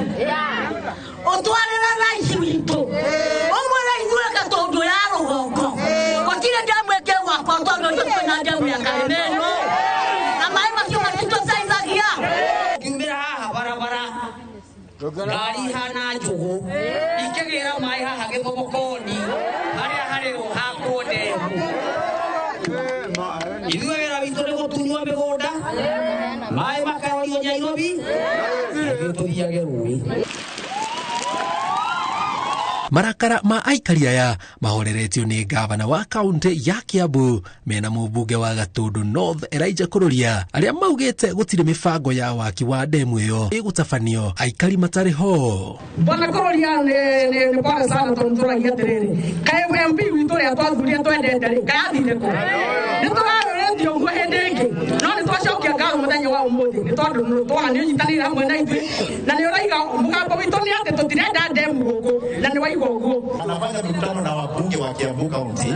ũtwarĩre raici witũ ũmwĩre ithuĩ Gatũndũ ya Rũgongo gũtirĩ ndemu ĩngĩ gwakwa tondũ ithuĩ twĩna ndemu ya Karĩmĩnũ na maĩ macio matitũteithagia. Ngiumĩra haha barabara ngari ihana njũgũ ikĩgĩra maĩ haha Gĩthobokoni harĩa harĩrwo hakwo ndemu. Ithuĩ wĩra witũ nĩ gũtunywo mĩgũnda maĩ makarorio Nairobi na ithuĩ tũthiage rũĩ. Marakara ma aikari aya mahoreretio nĩ gavana wa kaunti ya Kiambu mena mũmbunge wa Gatũndũ North Elijah Kũrũria arĩa maugĩte gũtirĩ mĩbango ya waki wa ndemu ĩyo ĩgũtabanio aikari matarĩ ho. Bwana Kũrũria nĩ pole sana tondũ tũragia atĩrĩrĩ kaĩ MP witũ ũrĩa twathurire twendete rĩ kaĩ athire kũ? Nĩ tũrarũrĩtio ũguo hĩndĩ ĩngĩ no nĩ twacokia ngatho mũthenya wa ũmũthĩ nĩ tondũ twona nĩ ũnyitanĩire hamwe na ithuĩ na nĩ ũraiga mũgambo witũ nĩ atĩ tũtirenda ndemu gũkũ na nĩ waigua ũguo. Anafanya mikutano na wabunge wa Kiambu County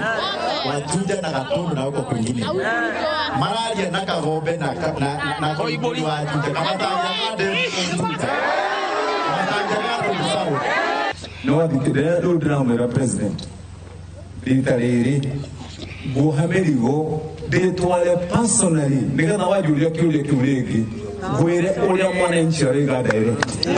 wa Juja na Gatundu na huko kwingine, mararia na Kagombe na Koimburi wa Juja no athikĩrĩria rĩu ndĩramwĩra president rita rĩrĩ nguoha mĩrigo ndĩtware personally nĩgetha wanjũria kĩũria kĩu rĩngĩ ngwĩre ũrĩa mwananchi arauga direct.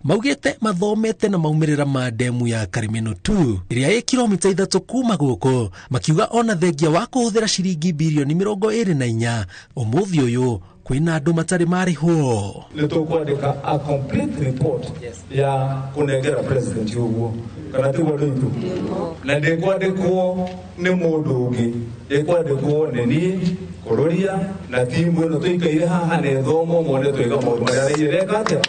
Maugĩte mathomete na maumĩrĩra ma demu ya Karimeno 2 ĩrĩa ĩ kilomita 3 kuma gũkũ, makiuga ona thengia wa kũhũthĩra ciringi birioni 24 ũmũthĩ ũyũ kwĩna andũ matarĩ marĩhwo. Nĩ tũkwandĩka a complete report ya kũnengera president ũguo kana tiguo andũ aitũ, na ndĩkwandĩkwo nĩ mũndũ ũngĩ, ĩkwandĩkwo nĩ niĩ Kũrũria na timu ĩno tũikaire haha na ĩthomwo mone twĩka maũndũ marĩa ĩreka atĩa.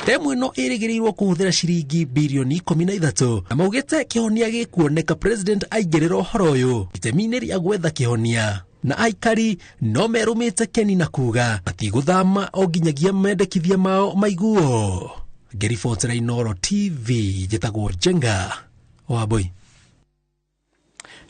Demu ĩno ĩrĩgĩrĩirwo kũhũthĩra ciringi birioni 13 na maugĩte kĩhonia gĩkuoneka president aingĩrĩra ũhoro ũyũ itemi-inĩ rĩa gwetha kĩhonia, na aikari no merũmĩte keni na kuga matigũthama o nginyagia mendekithia mao maiguo. Ngĩribotera Inooro TV, njĩtagwo Njenga Wambui.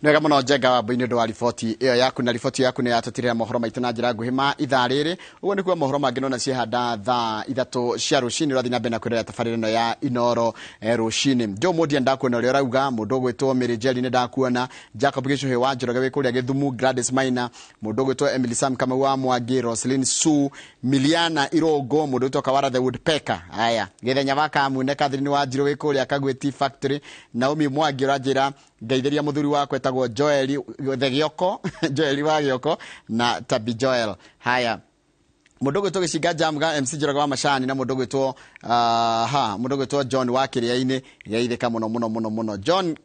Nĩ wega mũno Njenga Wambui nĩ ũndũ wa riboti ĩyo yaku, na riboti yaku nĩ yatũtirĩra mohoro maitũ na njĩra nguhĩ ma ithaa rĩrĩ. Ũguo nĩkuo mohoro mangĩ nona ciehanda thaa 3 cia rũcinĩ. Ũrathiĩ na mbere na kwĩrorera tabarĩra ĩno ya Inooro rũcinĩ. Joe Mũndia ndakuona ũrĩa ũrauga, mũndũ ũgwĩtwo Mary Njeri nĩ ndakuona, Jacob Gĩcũhĩ wa Njoroge wĩ kũrĩa Gĩthumu, Gladys Maina, mũndũ ũgwĩtwo Emily Sam Kamau wa Mwangi, Roslyn Sue, Miliana Irongo, mũndũ ũgwĩtwo Kawara the Woodpecker. Aya, Gĩthenya wa Kamune, Catherine wa Njirũ wĩ kũrĩa Kagwĩ Tea Factory, Naomi Mwangi ũranjĩra ngeithĩria mũthuri wakwa etagwo Joel the Gĩoko, Joel wa Gĩoko na Tabi Joel. Haya, mũndũ ũgwĩtwo Gĩcinga Jamga, MC Njoroge wa Macani, na mũndũ ũgwĩtwo mũndũ ũgwĩtwo John wa Kĩrĩa-inĩ, geithĩka mũno mũno mũno mũno. John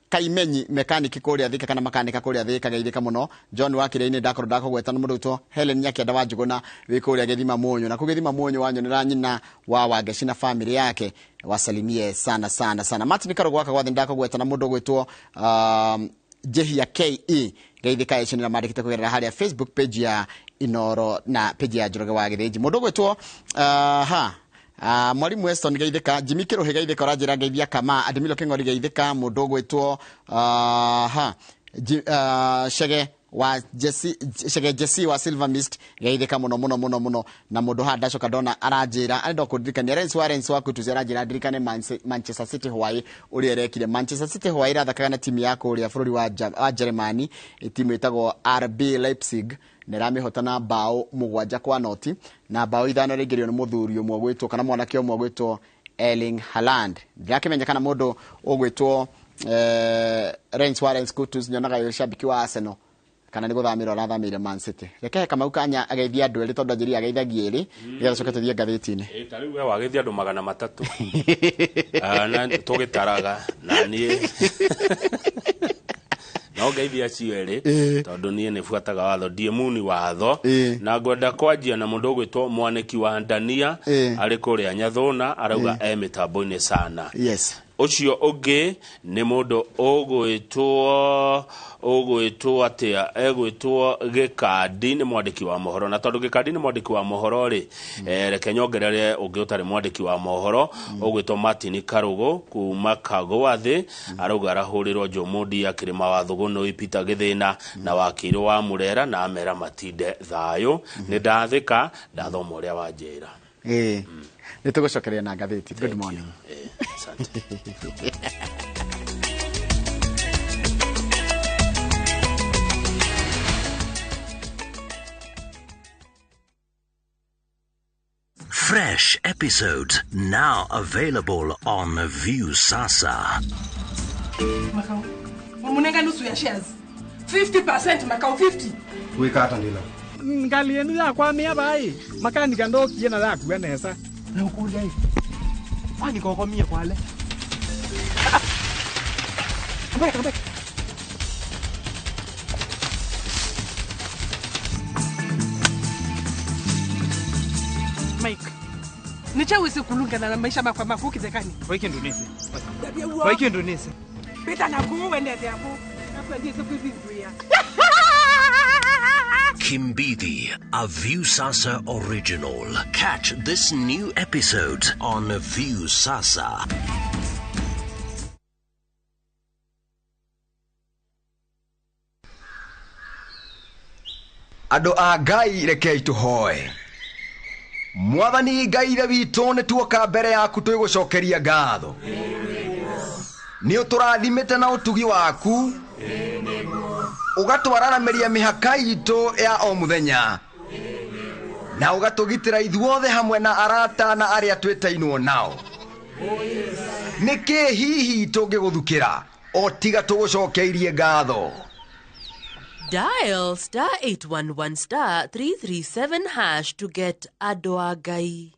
Kaimenyi mekaniki kũrĩa Thika kana makanika kũrĩa Thika, geithĩka mũno. John wa Kĩrĩa-inĩ ndakorwo ndakũgweta, na mũndũ ũgwĩtwo Helen Nyakĩanda wa Njũgũna wĩ kũrĩa Gĩthima Mũnyũ, na kũu Gĩthima Mũnyũ wanyonera nyina wa Wangeci na family yake, wasalimie sana sana sana. Martin Karogo wa Kagwathi ndakũgweta, na mũndũ ũgwĩtwo Jehia KE, geithĩka icio nĩ mandĩkĩte kũgerera harĩa Facebook page ya Inooro na page ya Njoroge wa Gĩthĩnji. Mũndũ ũgwĩtwo Mwalimu Weston geithĩka, Jimmy Kĩrũhĩ geithĩka, ũranjĩra ngeithia Kama, Ademilo Kĩng'ori geithĩka, mũndũ ũgwĩtwo Chege wa Jesse, Chege Jesse wa Silver Mist geithĩka mũno mũno mũno mũno. Na mũndũ haha ndacoka ndona aranjĩra arenda kũndirikania Lens Warren wa Kutuzi aranjĩra ndirikane Manchester City Hawaii ũrĩa ĩrekire. Manchester City Hawaii ĩrathakaga na timu ya kũrĩa bũrũri wa Germany, timu ĩtagwo RB Leipzig, na ĩramĩhota na bao 7-0, na bao 5 rĩingĩrio nĩ mũthuri ũmwe ũgwĩtwo kana mwanake ũmwe ũgwĩtwo Erling Haaland. Ndirakĩmenya kana mũndũ ũgwĩtwo Lens Warren Kutuzi nyonaga yũ shabiki wa Arsenal kana nĩ gũthamĩra ũrathamĩire Man City. Reke Kamau kanya ageithia andũ erĩ tondũ anjĩrire ageithagia erĩ, nĩgetha coke tũthiĩ ngathĩti-inĩ. Ta rĩu we wageithia andũ 300. Na tũgĩtaraga na niĩ no ngeithia acio erĩ tondũ niĩ nĩ buataga watho, ndiĩ muni watho, na ngwenda kwanjia na mũndũ ũgwĩtwo Mwanĩki wa Ndania arĩ kũrĩa Nyathũna, arauga e mĩtambo-inĩ sana. Yes. Ũcio ũngĩ nĩ mũndũ ũgwĩtwo atĩa, egwĩtwo Gĩkandi, nĩ mwandĩki wa mohoro. Na tondũ Gĩkandi nĩ mwandĩki wa mohoro rĩ, reke nyongerere ũngĩ ũtarĩ mwandĩki wa mohoro ũgwĩtwo Martin Karũgũ kuma Kagwathĩ, arauga arahũrĩrwo Jomondi ya Kĩrĩma wa Thũgũnũi, Peter Gĩthĩna na Wakirũ wa Mũrera, na amera matinde thayũ. Nĩ ndathĩka ndathoma ũrĩa wanjĩra. Nĩ tũgũcokeria na ngathĩti. Good morning. Asante. Fresh episodes now available on Viusasa. Makau, wamunenga nusu ya shares. 50% Makau, 50. Wika hata ndila. Ngali yenu ya kwa mia bai. Makani kando kiena la kuenesa. Na ukuja hivi. Kwani kwa mia kwa le. Come back, come back. Mike, nichawezi kulungana na maisha makwa makuki zekani. Waiki Indonesia. Waiki Indonesia. Beta na kuwe ndete hapo. Nafa ndiye sikuzinduia. Kimbidi, a Viusasa original. Catch this new episode on Viusasa. Andũ a Ngai rekei tũhoe. Mwathani Ngai ithe witũ, nĩ tuoka mbere yaku twĩgũcokeria ngatho. Nĩ ũtũrathimĩte na ũtugi waku, ũgatwararamĩria mĩhaka itũ ya o mũthenya, Na ũgatũgitĩra ithuothe hamwe na arata na arĩa twĩtainwo nao. Nĩkĩ hihi tũngĩgũthukĩra o tiga tũgũcokeirie ngatho? Dial star 811 star 337 hash to get Adoagai.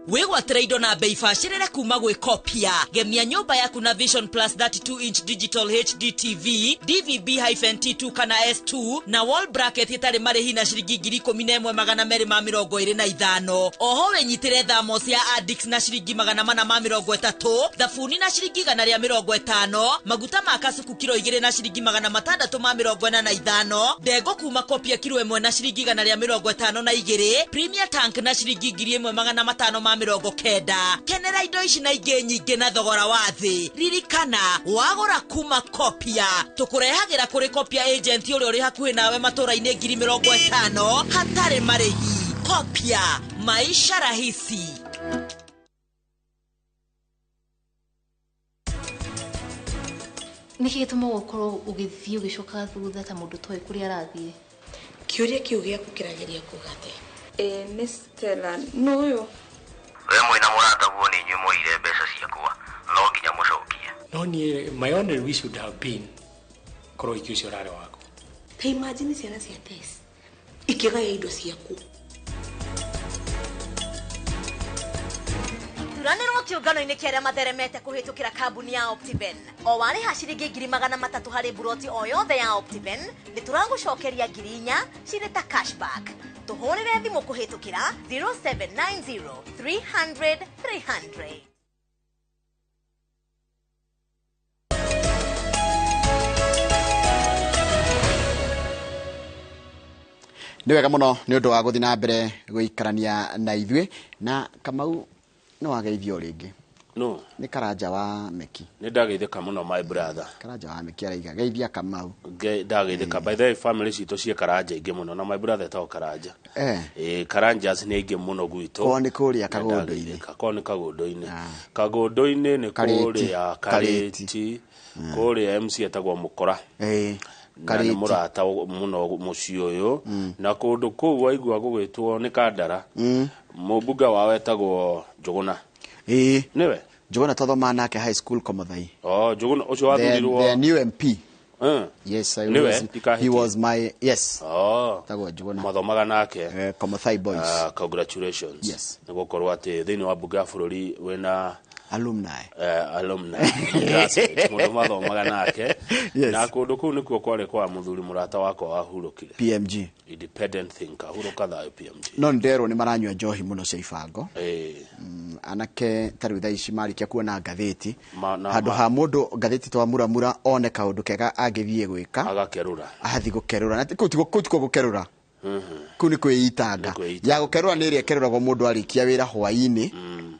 Wĩgwatĩre indo na bei bacĩrĩre kuma gwĩ Kopia. Gemia nyũmba yaku na Vision Plus 32 inch digital HD TV, DVB-T2 kana S2 na wall bracket ĩtarĩ marĩhi na ciringi 11,225. Oho wĩnyitĩre thamos ya Addicts na ciringi 430, thabuni na ciringi 150, maguta ma kasuku kiro 2 na ciringi 645, ndengũ kuma Kopia kiro 1 na ciringi 152, Premier Tank na ciringi 1,590. Kenera indo ici na ingĩ nyingĩ na thogora wa thĩ. Ririkana wagũra kuma Kopia tũkũrehagĩra kũrĩ Kopia agent ũrĩa ũrĩ hakuhĩ nawe matũra-inĩ 50,000 hatarĩ marĩhi. Kopia, maisha rahisi. Nĩkĩ gĩtũmaga ũkorwo ũgĩthiĩ ũgĩcokaga thutha ta mũndũ ũtoĩ kũrĩa arathiĩ? Kĩũria kĩu gĩaku kĩrageria kuuga atĩa? Ĩĩ nĩ Stella, nũ ũyũ? We mwĩna mũrataguo nĩ inyuĩ mũire mbeca ciakwa, no nginya mũcokie. No niĩ my only wish would have been korwo ũhiki ũcio ũrarĩ waku. Ta imagine ciana cia Tess ikĩgaya indo ciaku. Thuranĩrwo kĩũngano-inĩ kĩa arĩa matheremete kũhĩtũkĩra kambuni ya Optiven. O warĩha ciringi 300,000 harĩ buroti o yothe ya Optiven, nĩ tũragũcokeria 4,000 cirĩ ta cashback. Tũhũrĩre thimũ kũhĩtũkĩra 0790 300 300. Nĩ wega mũno nĩ ũndũ wa gũthiĩ na mbere gũikarania na ithuĩ. Na Kamau, nĩ wageithio rĩngĩ. No. Nĩ Karanja wa Meki. Nĩ ndageithĩka mũno my brother. Karanja wa Meki araiga geithia Kamau. Ndageithĩka. By the way, family citũ ciĩ Karanja ingĩ mũno na my brother etagwo Karanja. Karanjas nĩ aingĩ mũno gwitũ. Kwao nĩ kũrĩa Kagũndũ-inĩ. Kwao nĩ Kagũndũ-inĩ. Kagũndũ-inĩ nĩ kũrĩa Karĩti. Kũrĩa MC etagwo Mũkora. Na nĩ mũrata mũno mũciĩ ũyũ. Na kũndũ kũu waigua gũgĩtwo nĩ Kandara. Mũmbunge wao etagwo Njũgũna. Nĩwe? Njũgũna twathomaga nake high school Komothai. Oh, Njũgũna ũcio wathurirwo. The new MP. Yes, I was, he was my, yes. Oh. Tagwo Njũgũna. Mathomaga nake. Komothai boys. Congratulations. Yes. Nĩ gũkorwo atĩ thĩinĩ wa mbunge ya bũrũri wĩna alumni. Alumni. Classmate, mũndũ mathomaga nake. Yes. Na kũndũ kũu nĩkuo kwarĩ kwa mũthuri mũrata wakwa wahurũkire. PMG. Independent thinker, hurũka thayũ PMG. No nderwo nĩ maranyua njohi mũno cia ibango. Anake ta rĩu thaa ici marĩkia kuona ngathĩti. Handũ ha mũndũ ngathĩti twamuramura one kaũndũ kega angĩthiĩ gwĩka. Agakerũra. Athiĩ gũkerũra. Na kũu tikuo gũkerũra. Kũu nĩ kwĩitanga. Ya gũkerũra nĩ ĩrĩa ĩkerũragwo mũndũ arĩkia wĩra hwaĩ-inĩ,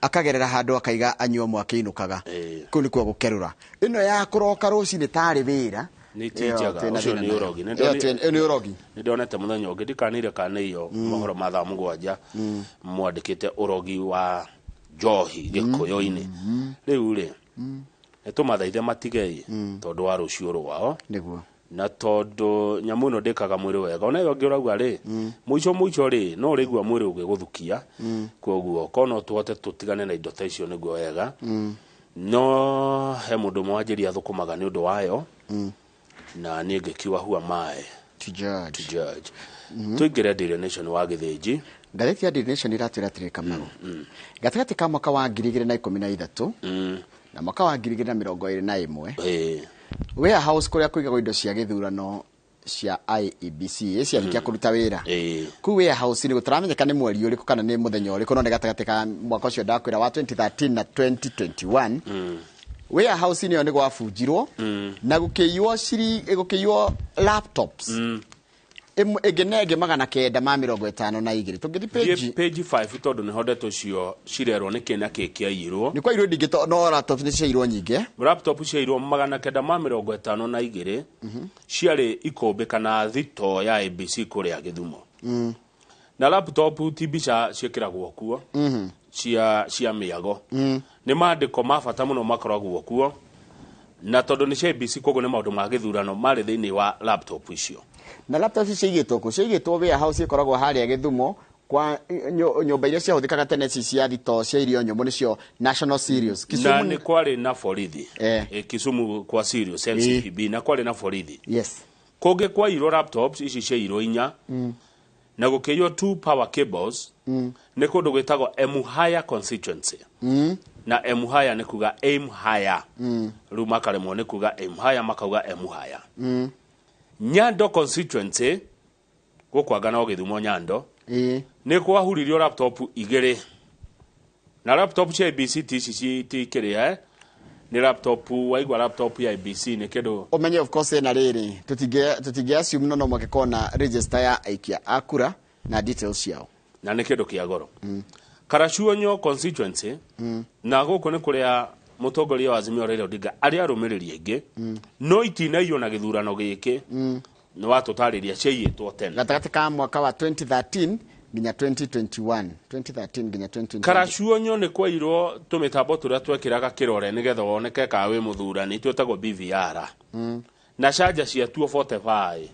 akagerera handũ akaiga anyua mwaki ainũkaga. Kũu nĩkuo gũkerũra. Ĩno ya kũroka rũcinĩ tarĩ wĩra. Nĩ ti njega. Ũcio nĩ ũrogi. Nĩ ũrogi. Nĩ ndonete mũthenya ũngĩ ndikanire kana iyo mohoro ma thaa 7 mwandĩkĩte ũrogi wa njohi Gĩkũyũ-inĩ. Rĩu rĩ, nĩ tũmathaithe matigei tondũ wa rũciũ rwao. Nĩguo. Na tondũ nyamũ ĩno ndĩkaga mwĩrĩ wega. Ona ĩyo ĩngĩ ũrauga rĩ, mũico mũico rĩ, no ũrĩigua mwĩrĩ ũgĩgũthukia. Kwoguo korwo no tũhote tũtigane na indo ta icio nĩguo wega. No he mũndũ ũmwe wanjĩria athũkũmaga nĩ ũndũ wayo. Na niĩ ngĩkiuga who am I to judge. To judge. Tũingĩre Daily Nation wa Gĩthĩnji. Ngathĩti ya Daily Nation iratwĩra atĩrĩ Kamau. Gatagatĩ ka mwaka wa 2013 na mwaka wa 2021, warehouse kũrĩa kũigagwo indo cia gĩthurano cia IEBC ciarĩkia kũruta wĩra. Kũu warehouse nĩ gũtaramenyeka nĩ mweri ũrĩkũ kana nĩ mũthenya ũrĩkũ, no nĩ gatagatĩ ka mwaka ũcio ndakwĩra wa 2013 na 2021. Warehouse ĩyo nĩ gwabunjirwo na gũkĩiywo laptops ĩngĩ na ĩngĩ 952. Tũngĩthiĩ page page 5 tondũ nĩho ndeto icio cirerwo nĩkĩ na kĩ kĩaiyirwo. Nĩ kwairwo ndingĩ, no laptops nĩ ciairwo nyingĩ. Laptop ciairwo 952 ciarĩ ikũmbĩ kana thito ya ABC kũrĩa Gĩthumo. Na laptop ti mbica ciĩkĩragwo kuo cia mĩago. Nĩ maandĩko ma bata mũno makoragwo kuo. Na tondũ nĩ cia ABC koguo nĩ maũndũ ma gĩthurano marĩ thĩinĩ wa laptop icio. Na laptop ici ciaigĩtwo kũ? Ciaigĩtwo warehouse ĩkoragwo harĩa Gĩthumo kwa nyũmba iria ciahũthĩkaga tene, ci cia thito cia irio nyũmũ, nĩcio National Cereals. Na Kisumu. nĩ kwarĩ na borithi. Kisumu kwa Sirius NCPB na kwarĩ na borithi. Kũngĩ kwairwo laptops ici ciairwo inya na gũkĩiywo two power cables nĩ kũndũ gwĩtagwo Emuhaya constituency. Na Emuhaya nĩ kuga aim higher. Rĩu makaremwo nĩ kuga aim higher, makauga Emuhaya. Nyando constituency, gũkũ anga no Gĩthumo Nyando, nĩ kwahuririo laptop igĩrĩ, na laptop cia IBC ti ici ti kĩrĩa, eh? Nĩ laptop, waigua laptop ya IBC nĩ kĩndũ Ũmenye of course ĩna rĩrĩ, tũtingĩ assume, no no mwake na register ya aikia a kura na details ciao. Na nĩ kĩndũ kĩa goro. Karachuonyo constituency, na gũkũ nĩ kũrĩa mũtongoria wa Azimio Raila Odinga arĩa arũmĩrĩri aingĩ, no itinaiywo na gĩthurano gĩkĩ nĩ watũtarĩria ciaiyĩtwo tene. Gatagatĩ ka mwaka wa 2013 nginya 2021, 2013 nginya 2021. Karachuonyo nĩ kwairwo tũmĩtambo tũrĩa twekĩraga kĩrore nĩgetha woneke kana wĩ mũthurani, twĩtagwo BVR, na canja ciatuo 45.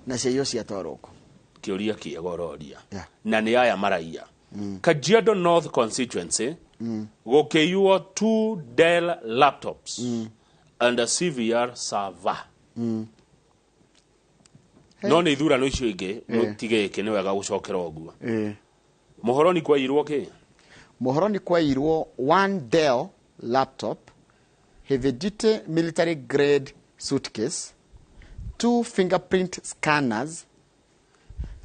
Na ciaiywo ciatwarwo kũ? Kĩũria kĩega ũroria. Na nĩ aya maraiya. Kajiado North constituency, gũkĩiywo two Dell laptops and a CVR server. No nĩ ithurano icio ingĩ. Mũtige gĩkĩ, nĩ wega gũcokera ũguo. Mũhoroni kwairwo kĩ? Mũhoroni kwairwo one Dell laptop, heavy duty military grade suitcase, two fingerprint scanners,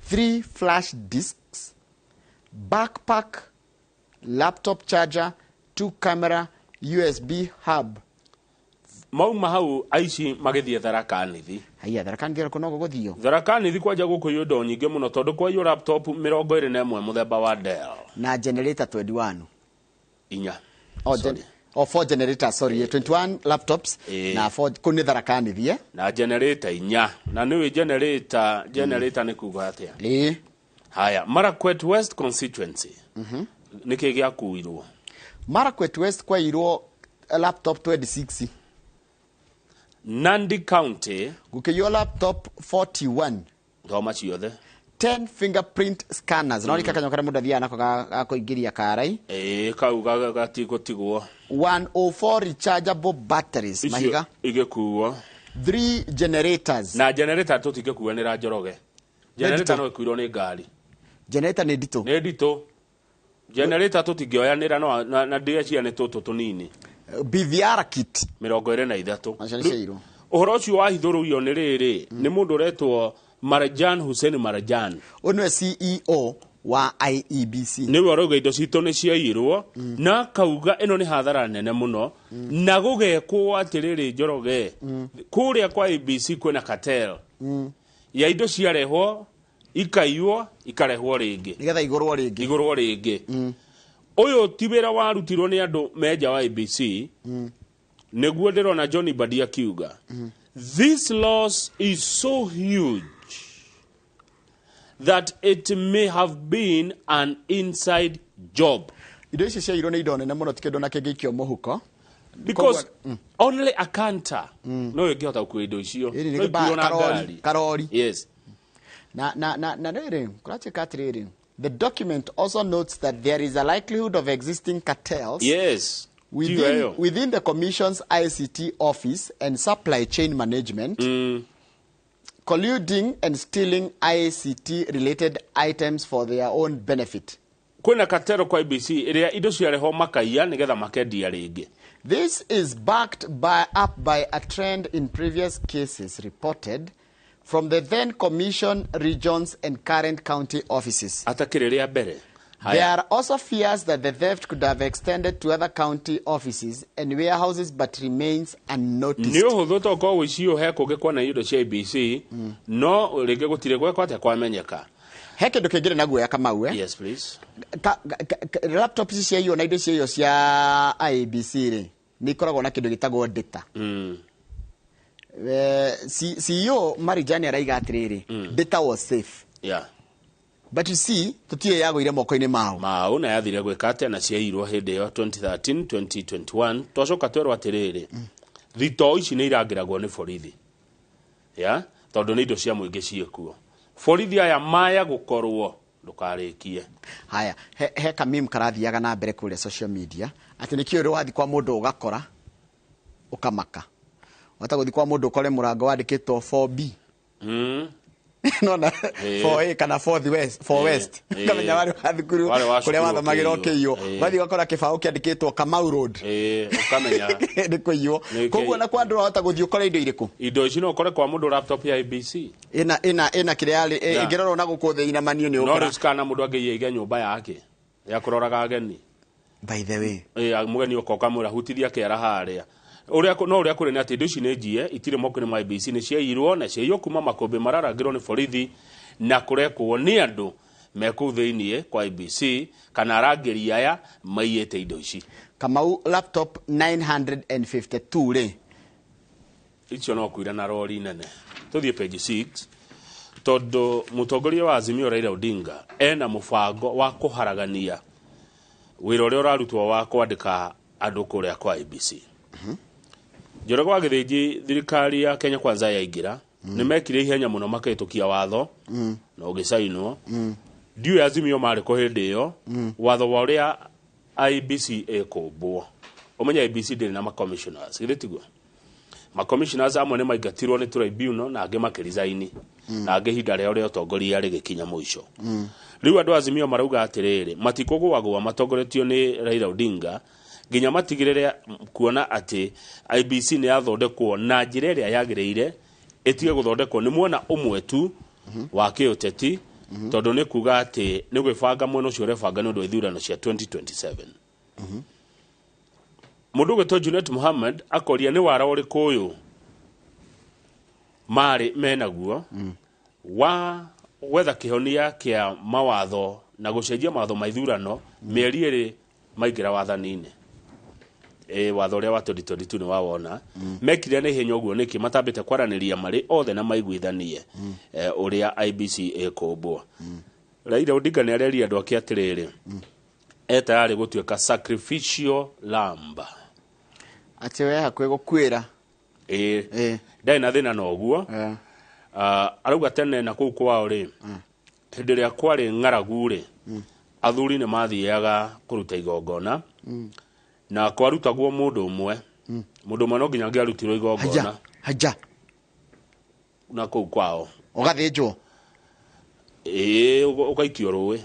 three flash disks, backpack, laptop charger, two camera, USB hub. Mauma hau aici magĩthiĩ Tharaka Nithi. Haiya, Tharaka Nithi no gũgũthio. Tharaka Nithi kwanja gũkũiywo indo nyingĩ mũno, tondũ kwaiywo laptop 21 mũthemba wa Dell. Na generator 21. Inya. Oh, oh, four generators, sorry, 21 laptops na four. Kũu nĩ Tharaka Nithi, eh? Na generator inya, na nĩwĩ generator nĩ kuga atĩa. Haya, Marakwet West constituency, nĩkĩ gĩakuirwo? Marakwet West kwairwo laptop 26. Nandi County. Gũkĩiywo laptop 41. Thoma ciothe. 10 fingerprint scanners, no rika kanyamũ karĩa mũndũ athiaga nako ga kũingĩria karai. Ĩĩ, kau gatigũtigwo. 104 rechargeable batteries. Icio mahiga igĩkuo. 3 generators. Na generator tũtingĩkuanĩra, Njoroge, generator no ĩkuirwo nĩ ngari. Generator nĩ nditũ. Nĩ nditũ generator, tũtingĩoyanĩra no na ndĩreciria nĩ tũtũ tũnini. BVR kit. 23. Acio nĩ ciairwo. Ũhoro ũcio wahithũrũrio nĩ rĩrĩ, nĩ mũndũ ũretwo Marjan Hussein Marjan. Ũyũ nĩwe CEO wa IEBC. Nĩwe ũrauga indo citũ nĩ ciaiyirwo, na akauga ĩno nĩ hathara nene mũno, na gũgekwo atĩrĩrĩ, Njoroge, kũrĩa kwa ABC kwĩna cartel ya indo ciarehwo ikaiywo, ikarehwo rĩngĩ. Nĩgetha igũrwo rĩngĩ. Igũrwo rĩngĩ. Ũyũ ti wĩra warutirwo nĩ andũ menja wa ABC. Nĩguo ndĩrona John Mbadi akiuga this loss is so huge that it may have been an inside job. Indo ici ciairwo nĩ indo nene mũno, ti kĩndũ na kĩngĩikio mũhuko. Because only a canter no ĩngĩhota gũkua indo icio. Ĩrĩ nĩ No ikuo na karori, ngari. Karori. Na rĩrĩ, kũratuĩka atĩrĩrĩ, the document also notes that there is a likelihood of existing cartels Tiyo ĩyo. within the commission's ICT office and supply chain management, colluding and stealing ICT related items for their own benefit. Kwĩna katero kwa IBC ĩrĩa indo ciarehwo makaiya nĩgetha makendia rĩngĩ. This is backed up by a trend in previous cases reported from the then commission regions and current county offices. Atakĩrĩ rĩa mbere. There are also fears that the theft could have extended to other county offices and warehouses but remains unnoticed. Nĩ ũhũthũ tokorwo ũici ũyũ he kũngĩ kwana indo cia IBC, no rĩngĩ gũtirĩ gwekwo atĩa kwamenyeka. He kĩndũ kĩngĩrĩ na guoya, Kamau, eh? Yes, please. Laptop ici ciaiywo na indo ciaiywo cia IEBC rĩ, nĩ ikoragwo na kĩndũ gĩtagwo data. CEO Marijani araiga atĩrĩrĩ, data was safe. But you see, tũtiũĩ yagũire moko-inĩ mao. Mao na yathire gwĩka atĩa, na ciairwo hĩndĩ ĩyo 2013 2021. Twacoka twerwo atĩrĩrĩ, thitoo ici nĩ irangĩragwo nĩ borithi ya Tondũ nĩ indo cia mũingĩ ciĩkuo. Borithi aya maya gũkorwo ndũkarĩkie. Haya, he kameme karathiaga na mbere kũrĩa social media atĩ nĩkĩo ũrĩ wathiĩ kwa mũndũ ũgakora ũkamaka. Wata gũthiĩ kwa mũndũ ũkore mũrango wandĩkĩtwo 4B. Nona 4A kana 4 West, 4 West. Ũkamenya warĩ wa thukuru Warĩ wa kũrĩa cukuru wathomagĩra ũkĩiywo. ũkĩiywo. Wathiĩ ũgakora kĩbaũ kĩandĩkĩtwo Kamau Road. Ũkamenya. Nĩ kũiywo. Nĩ Koguo na kwa andũ wahota gũthiĩ ũkore indo irĩkũ? Indo ici no ũkore kwa mũndũ laptop ya ABC. Ĩna kĩrĩa yarĩ, ĩngĩrorwo na gũkũ thĩ inamanio nĩ No ũkora. rĩu kana mũndũ angĩiya aige nyũmba yake ya kũroraga ageni. By the way. Mũgeni ũka ũkamwĩra hutithia kĩara harĩa. No ũrĩa kũrĩ nĩ atĩ indo ici nĩ njie, itirĩ moko-inĩ ma IEBC, nĩ ciaiyirwo na ciaiywo kuma makũmbĩ mararangĩrwo nĩ borithi na kũrekwo nĩ andũ me kũu thĩiniĩ kwa IEBC kana arangĩri aya maiyĩte indo ici. Kamau laptop 952 rĩ. Icio no kuira na rori nene. Tũthiĩ page 6 tondũ mũtongoria wa Azimio Raila Odinga ena mũbango wa kũharagania wĩra ũrĩa ũrarutwo wa kwandĩka andũ kũrĩa kwa IEBC. Njoroge wa Gĩthĩnji, thirikari ya Kenya Kwanza yaingĩra, nĩ mekire ihenya mũno makĩhĩtũkia watho na ũgĩcainwo. Ndiũĩ Azimio marĩ kũ hĩndĩ ĩyo, watho wa ũrĩa IEBC ĩkũmbwo. Ũmenye IEBC ndĩrĩ na ma-commissioners, githĩ tiguo? Ma-commissioners amwe nĩ maingatirwo nĩ tribunal na angĩ makĩresign, na angĩ ihinda rĩao rĩa ũtongoria rĩgĩkinya mũico. Rĩu andũ a Azimio marauga atĩrĩrĩ, matikũgũagũa matongoretio nĩ Raila Odinga nginya matigĩrĩre kuona atĩ IEBC nĩ yathondekwo na njĩra ĩrĩa yagĩrĩire, ĩtige gũthondekwo nĩ mwena ũmwe tu wa kĩũteti, tondũ nĩ kuga atĩ nĩ gwĩbanga mwena ũcio ũrebanga nĩ ũndũ wa ithurano cia 2027. Mũndũ ũgwĩtwo Junet Mohammed akoria nĩ wara ũrĩkũ ũyũ marĩ menaguo wa gwetha kĩhonia kĩa mawatho na gũcenjia mawatho ma ithurano mĩeri ĩrĩ maingĩra wathani-inĩ. Watho ũrĩa wa 2022 nĩ wawona. Mekire na ihenya ũguo nĩkĩ matambĩte kwaranĩria marĩ othe na maiguithanie ũrĩa IEBC ĩkũmbwo. Raila Odinga nĩ areria andũ ake atĩrĩrĩ, etayarĩ gũtuĩka sacrificial lamb. Atĩ we hakuhĩ gũkuĩra. Ndarĩ na thĩna na ũguo. Arauga tene na kũu kwao rĩ, hĩndĩ ĩrĩa kwarĩ ng'aragu rĩ, athuri nĩ mathiaga kũruta igongona, na kwarutagwo mũndũ ũmwe. Mũndũ ũmwe no nginya angĩarutirwo igongona. Haja, haja. Na kũu kwao. Ũgathĩnjwo? Ũgaikio rũĩ.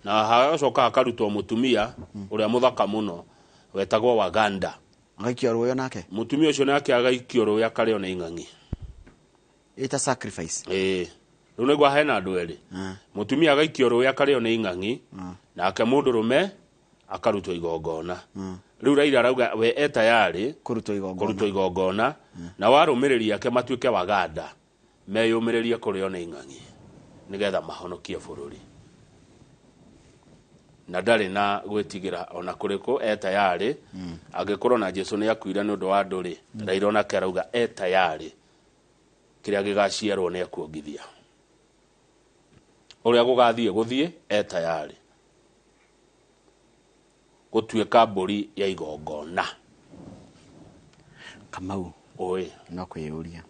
Na hagacoka hakarutwo mũtumia ũrĩa mũthaka mũno wetagwo Waganda. Agaikio rũĩ onake? Mũtumia ũcio nake agaikio rũĩ akarĩo nĩ ing'ang'i. Ĩta sacrifice. Rĩu nĩguo hena andũ erĩ. Mũtumia agaikio rũĩ akarĩo nĩ ing'ang'i, nake mũndũrũme akarutwo igongona. Rĩu Raila arauga we e tayarĩ kũrutwo igongona, kũrutwo igongona, na warũmĩrĩri ake matuĩke Waganda, meyũmĩrĩrie kũrĩo nĩ ing'ang'i nĩgetha mahonokie bũrũri. Na ndarĩ na gwĩtigĩra ona kũrĩkũ, e tayarĩ. Angĩkorwo na Jesu nĩ akuire nĩ ũndũ wa andũ rĩ, Raila onake arauga e tayarĩ, kĩrĩa gĩgaciarwo nĩ ekuongithia. Ũrĩa gũgathiĩ gũthiĩ, e tayarĩ gũtuĩka mbũri ya igongona. Kamau. Oi. No kwĩyũria.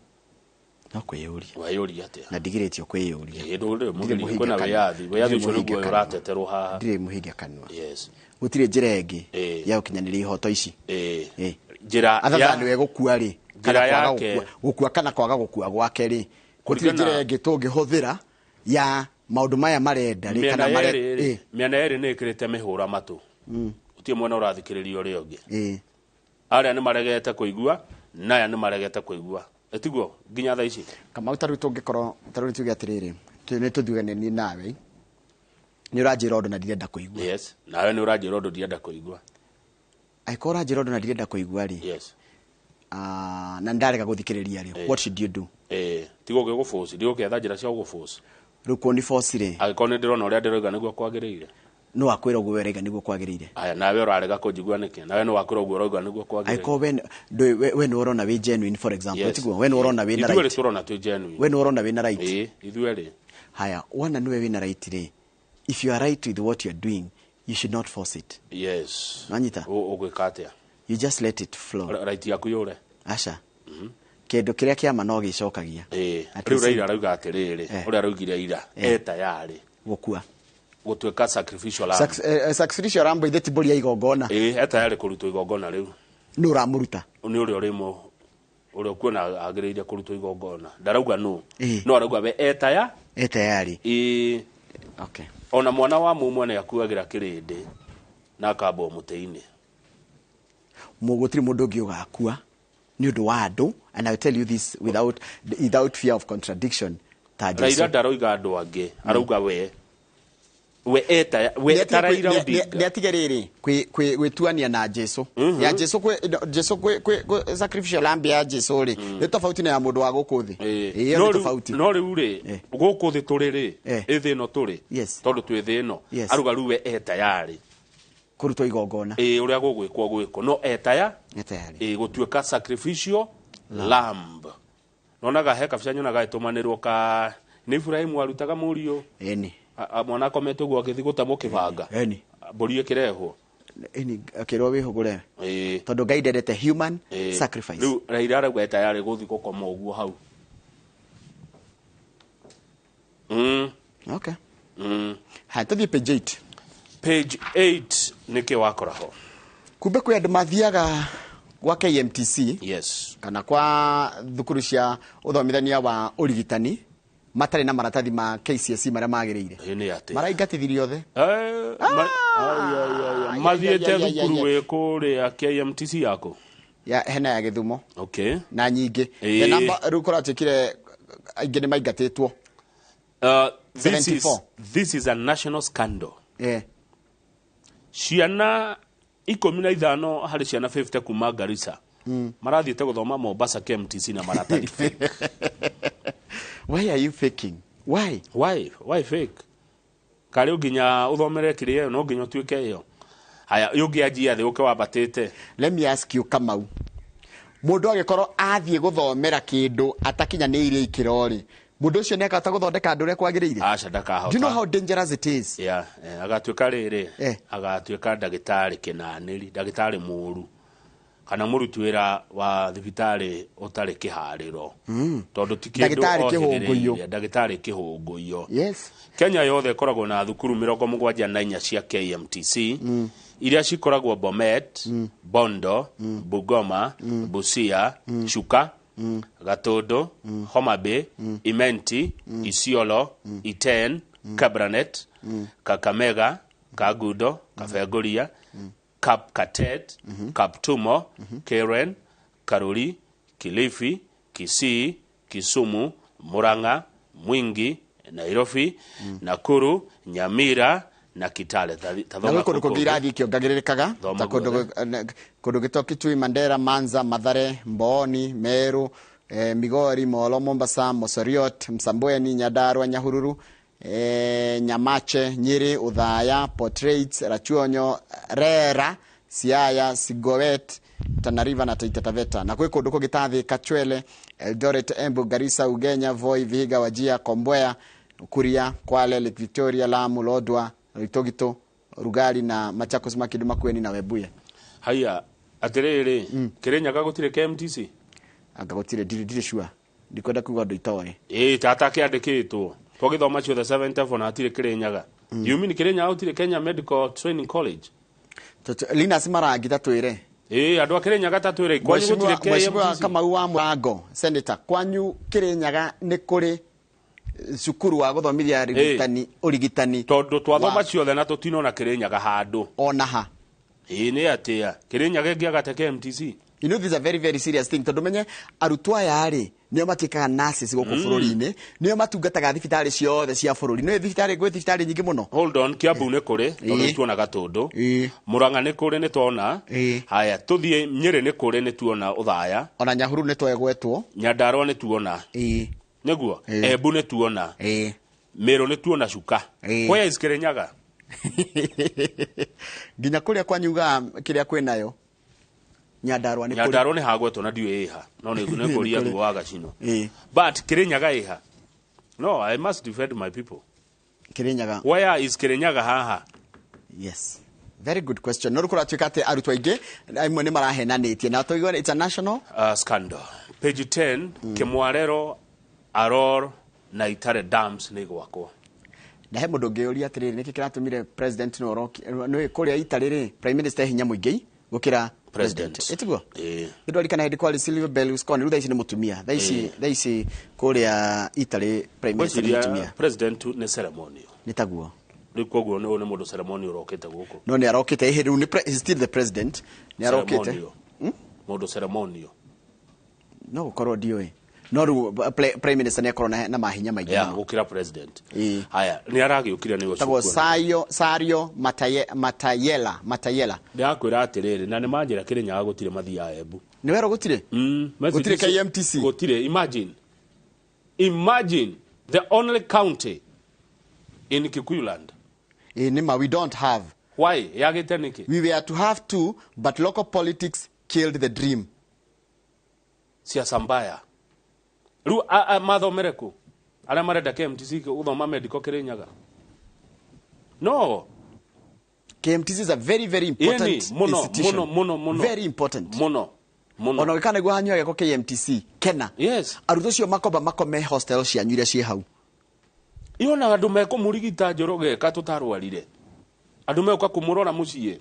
No kwĩyũria. Weyũria atĩa? Na ndigirĩtio kwĩyũria. Ndũrĩ Ndirĩ mũgirie, mũhinge kwĩna kanua. wĩyathi. Wĩyathi Ndirĩ ũcio mũhinge nĩguo kanua. ũrateterwo haha. Ndirĩ mũhinge kanua. Yes. Gũtirĩ njĩra ĩngĩ ya gũkinyanĩria ihoto ici. Njĩra Other ya than we gũkua rĩ, kana Njĩra kwaga yake. gũkua, gũkua kana kwaga gũkua gwake rĩ, gũtirĩ Kũringana njĩra ĩngĩ tũngĩhũthĩra ya maũndũ maya marenda rĩ, Mĩena kana mare yerĩ rĩ, mĩena yerĩ nĩ ĩkĩrĩte mĩhũra matũ. Gũtirĩ mwena ũrathikĩrĩria ũrĩa ũngĩ. Arĩa nĩ maregete kũigua, na aya nĩ maregete kũigua. Ĩtiguo nginya thaa ici. Kamau, ta rĩu tũngĩkorwo, ta rĩu tuge atĩrĩrĩ, nĩ tũthuane niĩ nawe, nĩ ũranjĩra ũndũ na ndirenda kũigua. Yes. Nawe nĩ ũranjĩra ũndũ ndirenda kũigua. Angĩkorwo ũranjĩra ũndũ na ndirenda kũigua rĩ, Yes. na ndarega gũthikĩrĩria rĩ, what should you do? Tiga ũgĩgũforce, ndigũkĩetha njĩra cia gũgũforce. Rĩu kũni force rĩ, Angĩkorwo nĩ ndĩrona ũrĩa ndĩroiga nĩguo kwagĩrĩire. No akwĩra ũguo we ũraiga nĩguo kwagĩrĩire. Aya, nawe ũrarega kũnjigua nĩkĩ? Nawe nĩ wakwĩra ũguo ũrauga nĩguo kwagĩrĩire. Angĩkorwo we we nĩ ũrona wĩ genuine, for example, Yes. tiguo we nĩ ũrona wĩ na Ithuerĩ right. tũrona twĩ genuine. We nĩ ũrona wĩ na right. Ithuerĩ. Haya, wona nĩwe wĩ na right rĩ, if you are right with what you are doing, you should not force it. Yes. Nwanyita? Ũgwĩka atĩa? You just let it flow. Right yaku yũre. Aca. Kĩndũ kĩrĩa kĩama no gĩcokagia. At Rĩu least- Raila arauga atĩrĩrĩ, ũrĩa araugire ira, e tayarĩ gũkua, gũtuĩka sacrificial lamb. Sacrificial lamb, ithe ti mbũri ya igongona. Ĩĩ, e tayarĩ kũrutwo igongona rĩu. Nũ ũramũruta? Nĩ ũrĩa ũrĩmo, ũrĩa ũkuona agĩrĩire kũrutwo igongona. Ndarauga nũ, no arauga we e taya E tayari. Ĩĩ. Okay. Ona mwana wa mũmwe nĩ akuagĩra kĩrĩndĩ na akambwo mũtĩ-inĩ. Gũtirĩ mũndũ ũngĩ ũgakua nĩ ũndũ wa andũ, and I tell you this without fear of contradiction, ta Jesu. Raila ndaroiga andũ angĩ, arauga we eta we ta Raila Odinga. Nĩ atige rĩrĩ gwĩtuania na Jesu. Ya Jesu Jesu sacrificial lamb ya Jesu rĩ, nĩ tofauti na ya mũndũ wa gũkũ thĩ. Ĩyo No nĩ rĩu- tofauti. No rĩu rĩ, gũkũ thĩ tũrĩ rĩ, ĩ thĩ ĩno tũrĩ, tondũ twĩ thĩ ĩno, aruga rĩu we e tayarĩ kũrutwo igongona. Ĩ, ũrĩa gũgwĩkwo gwĩkwo, no e taya E tayarĩ ĩ gũtuĩka sacrificial lamb. Nonaga he kabica nyonaga ĩtũmanĩrwo ka nĩ Ibrahimu arutaga mũriũ. Ĩni. Mwana akomete ũguo agĩthiĩ gũtemwo kĩbanga. Ĩni. Mbũri ĩkĩrehwo. Ĩni, akĩrwo wĩhũgũre, tondũ Ngai ndendete human sacrifice. Rĩu Raila arauga e tayarĩ gũthiĩ gũkoma ũguo hau. Okay. Haya, tũthiĩ page 8. Page 8, nĩkĩ wakora ho? Kumbe kwĩ andũ mathiaga gwa KMTC kana kwa thukuru cia ũthomithania wa ũrigitani matarĩ na maratathi ma KCSE marĩa magĩrĩire. Ĩ, nĩ atĩ maraingatithirie othe. Mathiĩte ai, ai, ai, thukuru wĩ kũrĩa KMTC yaku? Ya hena ya Gĩthumo. Na nyingĩ. Ĩĩ. The number rĩu kũratuĩkire aingĩ nĩ maingatĩtwo. This is, 74. This is a national scandal. Ciana 15 harĩ ciana 50 kuma Garissa marathiĩte gũthoma Mombasa KMTC na maratathi fake. Why are you faking? Why? Why? Why fake? Karĩ nginya ũthomere kĩrĩa ĩyo no nginya ũtuĩke ĩyo. Haya, ũngĩanjia thĩ ũke wambatĩte. Let me ask you, Kamau, mũndũ agĩkorwo athiĩ gũthomera kĩndũ atakinyanĩirie ikĩro rĩ, mũndũ ũcio nĩ akahota gũthondeka andũ ũrĩa kwagĩrĩire? Aca, ndakahota. Do you know how dangerous it is? Yeah, agatuĩka rĩrĩ, agatuĩka ndagĩtarĩ kĩnanĩri, ndagĩtarĩ mũũru, kana mũruti wĩra wa thibitarĩ ũtarĩ kĩharĩro, tondũ ti kĩndũ Ndagĩtarĩ kĩhũngũiyũ. ohĩgĩrĩire, ndagĩtarĩ kĩhũngũiyũ. Kenya yothe ĩkoragwo na thukuru 74 cia KMTC, iria cikoragwo Bomet, Bondo, Bungoma, Busia, Chuka, Gatundu, Homa Bay, Imenti, Isiolo, Iten, Kabranet, Kakamega, Kagudo, Kabenguria, Kapkatet, Kaptumo, Karen, Karuri, Kilifi, Kisii, Kisumu, Murang'a, Mwingi, Nairobi, Nakuru, Nyamira na Kitale. Na gwĩ kũndũ kũngĩ irathiĩ ikĩongagĩrĩrĩkaga, Thoma ta kũndũ gĩtwo Kitui, Mandera, Manza, Mathare, Mbooni, Meru, Migori, Molo, Mombasa, Mosoriot, Msambweni, Nyandarua, Nyahururu, Nyamache, Nyeri, Uthaya, Portrait, Rachuonyo, Rera, Siaya, Sigowet, Tana River na Taita Taveta. Na gwĩ kũndũ kũngĩ ta Thika, Chwele, Eldoret, Embu, Garissa, Ugenya, Voi, Vihiga, Wajia, Komboya, Kuria, Kwale, Lake Victoria, Lamu, Lodwar, Loitokitok, Rugari na Machakos, Makindu, Makueni na Webuye. Haya, atĩrĩrĩ, Kĩrĩnyaga gũtirĩ KMTC? Anga gũtirĩ, ndirĩ sure, ndikwenda kuga ũndũ itoĩ. Ĩĩ, tata kĩandĩkĩtwo twagĩthoma ciothe 74 na hatirĩ Kĩrĩnyaga. You mean Kĩrĩnyaga gũtirĩ Kenya Medical Training College? Linus Marangi, tatwĩre. Ĩĩ, andũ a Kĩrĩnyaga, tatwĩre kwanyu gũtirĩ Mheshimiwa KMTC? Kamau wa Mũrango, senator, kwanyu Kĩrĩnyaga nĩ kũrĩ cukuru wa gũthomithia ũrigitani? Tondũ twathoma ciothe na tũtinona Kĩrĩnyaga handũ. Ona ha. Ĩĩ, nĩ atĩa Kĩrĩnyaga ĩngĩaga ta KMTC? You know this is a very very serious thing, tondũ menye arutwo aya rĩ, nĩo matuĩkaga nurses gũkũ bũrũri-inĩ, nĩo matungataga thibitarĩ ciothe cia bũrũri. Nĩ thibitarĩ, gwĩ thibitarĩ nyingĩ mũno. Hold on, Kiambu nĩ kũrĩ, tondũ nĩ tuona Gatũndũ. Murang'a nĩ kũrĩ, nĩ tuona. Haya, tũthiĩ Nyĩrĩ, nĩ kũrĩ, nĩ tuona Ũthaya. Ona Nyahururu nĩ twegwetwo. Nyandarua nĩ tuona. Nĩguo. Embu nĩ tuona. Meru nĩ tuona Chuka. Where is Kĩrĩnyaga? Nginya kũrĩa kwanyu ugaga kĩrĩa kwĩnayo Nyandarua nĩ kũrĩ. Nyandarua nĩ hagwetwo na ndiũĩ ĩha, no nĩ kũria Nĩ kũrĩ. thuo wa gacino. But Kĩrĩnyaga ĩha? No, I must defend my people. Kĩrĩnyaga. Where is Kĩrĩnyaga haha? Yes. Very good question. No kũratuĩka atĩ arutwo aingĩ amwe nĩ marahenanĩtie na tũigua it's a national scandal. Page 10. Kimwarero, Aror na Itare dams nĩ gwakwo. Na he mũndũ ũngĩũria atĩrĩrĩ, nĩkĩ kĩratũmire president no nĩ kũrĩa Italy rĩ, prime minister hinya mũingĩ gũkĩra president, ĩtiguo? Ĩĩ. Nĩndwarikana hĩndĩ kwarĩ Silvio Berlusconi, rĩu thaa ici nĩ mũtumia, thaa ici kũrĩa Italy prime minister nĩ Ngwĩciria mũtumia. President nĩ ceremonial. Nĩ taguo. Rĩu koguo nĩ mũndũ ceremonial ũrokĩte gũkũ. No nĩ arokĩte ĩhĩ rĩu nĩ he's still the president, nĩ arokĩte. Ceremonial. Mũndũ ceremonial. No gũkorwo ndiũĩ, no rĩu prime minister nĩ akorwo na mahinya maingĩ Yeah, mũno. gũkĩra president. Haya, nĩ aragĩũkire nĩ Tagwo ũcio. Sario Matayela. Ndĩrakwĩra atĩrĩrĩ, na nĩ manjĩra Kĩrĩnyaga gũtirĩ mathiaga Embu. Nĩ werwo gũtirĩ? Gũtirĩ KMTC? Gũtirĩ. Imagine the only county in Kikuyuland. Ĩ nĩma, we don't have. Why? Yagĩte nĩkĩ? We were to have two, but local politics killed the dream. Siasa mbaya. Rĩu mathomere kũ? Arĩa marenda KMTC gũthoma medical Kĩrĩnyaga. No. KMTC is a very very important Ĩni, mũno, institution. Mũno, mũno, mũno. Very important. Mũno. Mũno. Ona ũgĩka nĩguo hanyu agĩkwo KMTC kena. Yes. Arutwo acio makomba makome hostel cianyu iria ciĩ hau. Iona andũ mekũmũrigita Njoroge ka tũtarwarire. Andũ megũka kũmũrora mũciĩ.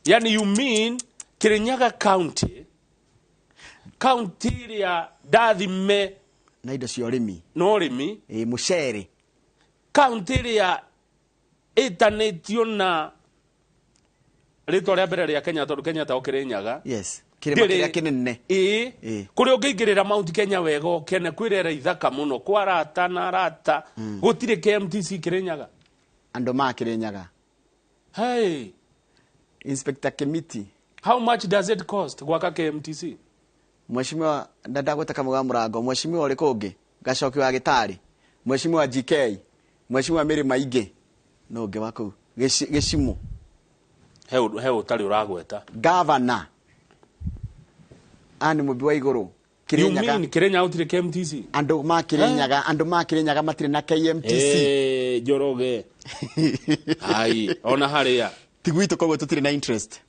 Yani you mean Kirinyaga County, county ĩrĩa ndathime na indo cia ũrĩmi. Na ũrĩmi. Ĩ mũcere. County ĩrĩa ĩtanĩtio na rĩtwa rĩa mbere rĩa Kenya tondũ Kenya etagwo Kĩrĩnyaga. Yes. Kĩrĩma kĩrĩa kĩnene. Ĩĩ. Ĩĩ. Kũrĩa ũngĩingĩrĩra Mount Kenya wega ũkene, kwĩrera ithaka mũno, kwa arata na arata. Gũtirĩ KMTC Kĩrĩnyaga. Andũ ma Kĩrĩnyaga. Hey. Inspector Kimiti. How much does it cost gwaka KMTC? Mheshimiwa ndagweta kamwe ga mũrango, mheshimiwa ũrĩkũ ũngĩ? Gacoki wa Gĩtarĩ, mheshimiwa GK, mheshimiwa Mary Maingĩ, no ũngĩ wa kũu Gĩcimũ. He ũtarĩ ũragweta. Governor Anne Mũmbi wa Igũrũ. You mean Kĩrĩnyaga gũtirĩ KMTC? Andũ ma Kĩrĩnyaga, andũ ma Kĩrĩnyaga matirĩ na KMTC. Njoroge. Ai, ona harĩa. Ti gwitũ koguo tũtirĩ na interest.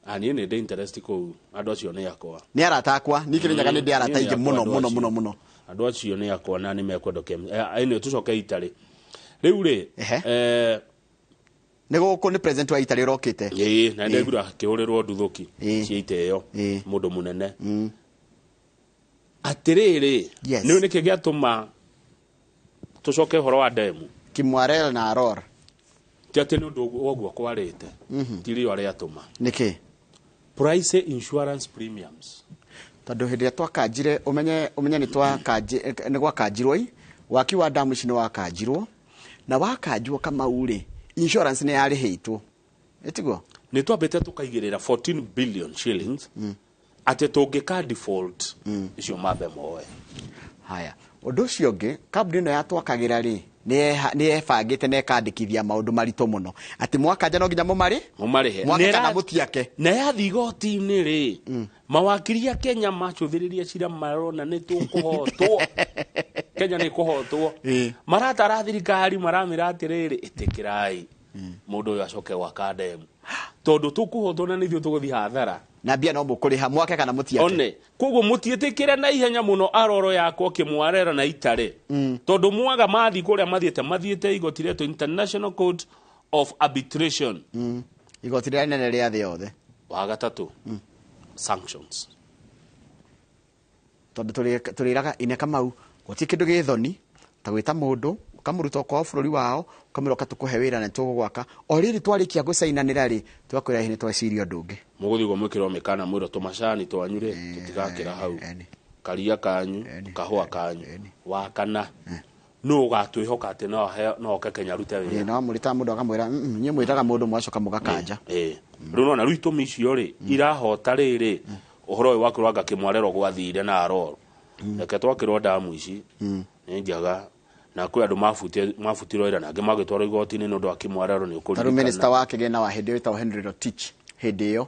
Niĩ nĩ ndĩ interest kũu, andũ acio nĩ akwa. Nĩ arata akwa, niĩ Kĩrĩnyaga nĩ ndĩ arata aingĩ mũno mũno mũno mũno. Andũ acio nĩ akwa na nĩ mekwenda KMTC. Anyway, tũcoke Italy. Rĩu rĩ, nĩ gũkũ nĩ president wa Italy ũrokĩte. Ĩĩ, na nĩndaigua akĩhũrĩrwo nduthũki cia itĩo, mũndũ mũnene. Atĩrĩrĩ, nĩ nĩkĩ gĩatũma tũcoke ũhoro wa demu? Kimwarel na Aror. Ti atĩ nĩ ũndũ woguo kwarĩte, ti rĩo rĩatũma. Nĩkĩ? Price insurance premiums. Tondũ hĩndĩ ĩrĩa twakanjire, ũmenye nĩ gwakanjirwo i, waki wa damu ici nĩ wakanjirwo, na wakanjwo Kamau rĩ, insurance nĩ yarĩhĩtwo. Ĩtiguo? Nĩ twambĩte tũkaigĩrĩra 14 billion shillings atĩ tũngĩka default icio mambe moe. Haya, ũndũ ũcio ũngĩ, kambuni ĩno yatwakagĩra rĩ, nĩ yebangĩte na ĩkandĩkithia maũndũ maritũ mũno. Atĩ mwakanja no nginya mũmarĩ? Mũmarĩhe. Mwake kana mũtiake. Na yathiĩ igoti-inĩ rĩ, mawakiri a Kenya macũthĩrĩria cira marona nĩ tũkũhotwo. Kenya nĩ ĩkũhotwo. Maratara thirikari maramĩra atĩrĩrĩ, ĩtĩkĩrai mũndũ ũyũ acoke gwaka ndemu. Tondũ tũkũhotwo na nĩithuĩ tũgũthiĩ hathara. Na mbia no mũkũrĩha mwake kana mũtiake. One, koguo mũtiĩtĩkĩre na ihenya mũno Aroro yakwa Kĩmwarera na Itare. Tondũ mwaga mathiĩ kũrĩa mathiĩte igoti rĩetwo International Court of Arbitration. Igoti rĩrĩa inene rĩa thĩ yothe. Wa gatatũ, sanctions. Tondũ tũrĩraga ine Kamau, gũtirĩ kĩndũ gĩ thoni ta gwĩta mũndũ ũkamũruta kwao bũrũri wao ũkamwĩra ũka tũkũhe wĩra na tũgũgwaka. O rĩrĩ twarĩkia gũcainanĩra rĩ, tũgakwĩra hihi nĩ tweciria ũndũ ũngĩ. Mũgũthiĩ ũguo mwĩkĩrwo mĩkana mwĩrwo tũmacani twanyu rĩ, tũtigakĩra hau. Karia kanyu, kahũa kanyu. Wa kana, nũ ũgatwĩhoka atĩ no oke Kenya arute wĩra? No mũrĩtaga mũndũ akamwĩra, inyuĩ mwĩtaga mũndũ mũgacoka mũgakanja. Rĩu nona rĩu itũmi icio rĩ, irahota rĩrĩ, ũhoro ũyũ wa kũrwanga Kĩmwarero gwathire na Aroro. Reke twakĩrwo damu ici, nĩ njega. Na kwĩ andũ mabutirwo wĩra na angĩ magĩtwarwo igoti-inĩ nĩ ũndũ wa Kĩmwarero nĩ ũkũririkana. Tarĩu minister wa kĩgĩna wa hĩndĩ ĩyo wĩtagwo Henry Rotich, hĩndĩ ĩyo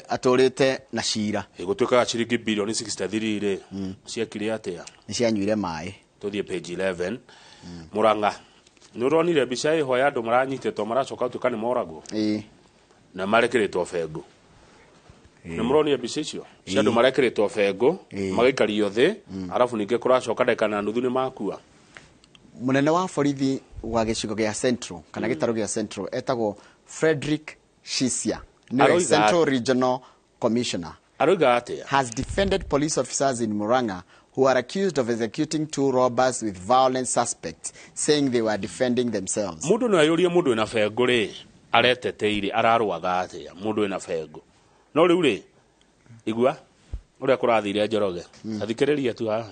atũrĩte na cira. Gũtuĩkaga ciringi bilioni 63 rĩ, ciekire atĩa? Nĩ cianyuire maĩ. Tũthiĩ page 11. Murang'a. Nĩ ũronire mbica ĩho ya andũ maranyitĩtwo maracoka gũtuĩka nĩ moragwo Ĩĩ. Na marekĩrĩtwo bengo. Nĩ mũronire mbica icio cia andũ marekĩrĩtwo bengo magaikario thĩ, arabu ningĩ kũracoka ndagĩka na nuthu nĩ makua. Munene wa borithi wa gĩcigo gĩa Central kana gĩtarũ gĩa Central etagwo Frederick Shisia, nĩwe Central Regional Commissioner. Aroiga atĩa? Has defended police officers in Murang'a who are accused of executing two robbers with violent suspects, saying they were defending themselves. Mũndũ no ayũrie, mũndũ wĩna bengo rĩ, areteteire ararũaga atĩa mũndũ wĩna bengo? No rĩu rĩ, igua ũrĩa kũrathire, Njoroge, athikĩrĩria tu haha.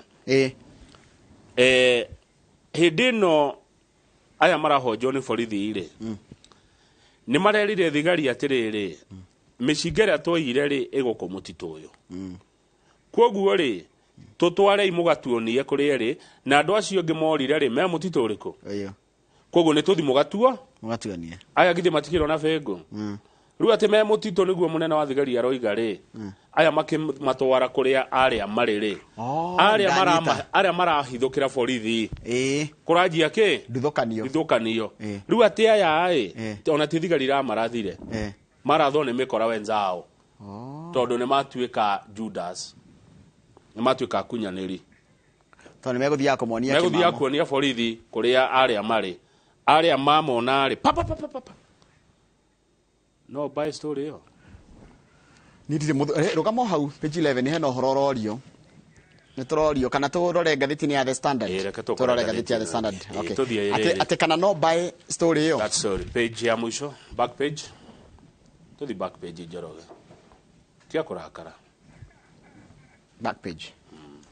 Hĩndĩ ĩno aya marahonjwo nĩ borithi rĩ, nĩ marerire thigari atĩrĩrĩ, mĩcinga ĩrĩa twoire rĩ, ĩgũkũ mũtitũ ũyũ, kwoguo rĩ, tũtwarei mũgatuonie kũrĩa ĩrĩ, na andũ acio angĩ morire rĩ, me mũtitũ ũrĩkũ. Kwoguo nĩ tũthi mũgatuo Mũgatuonie. Aya githĩ matikĩrwo na bengo? Rĩu atĩ me mũtitũ, nĩguo mũnene wa thigari aroiga rĩ, aya makĩmatwara kũrĩa arĩa marĩ rĩ, arĩa Ndanyita. arĩa marahithũkĩra borithi, kũranjia kĩ? Nduthũkanio. Nduthũkanio. Rĩu atĩ aya ĩ, ona ti thigari iramarathire, marathwo nĩ mĩkora wenzao, tondũ nĩ matuĩka Judas, nĩ matuĩka akunyanĩri. Tondũ nĩ megũthiaga kũmonia Megũthiaga kĩmamo. kuonia borithi kũrĩa arĩa marĩ, arĩa mamona rĩ, pa pa pa pa pa pa. No buy story ĩyo. Niĩ ndirĩ rũgama o hau page 11, hena ũhoro ũrorio, nĩ tũrorio kana tũrore ngathĩti-inĩ ya The Standard? Ĩĩ, reke tũkore Tũrore ngathĩti ya The ngathĩti-inĩ. Standard. Ĩĩ, Okay. tũthiĩ Atĩ rĩrĩ. atĩ kana no buy story ĩyo. That story page ya mũico, back page, tũthi back page, Njoroge, tiga kũrakara. Back page.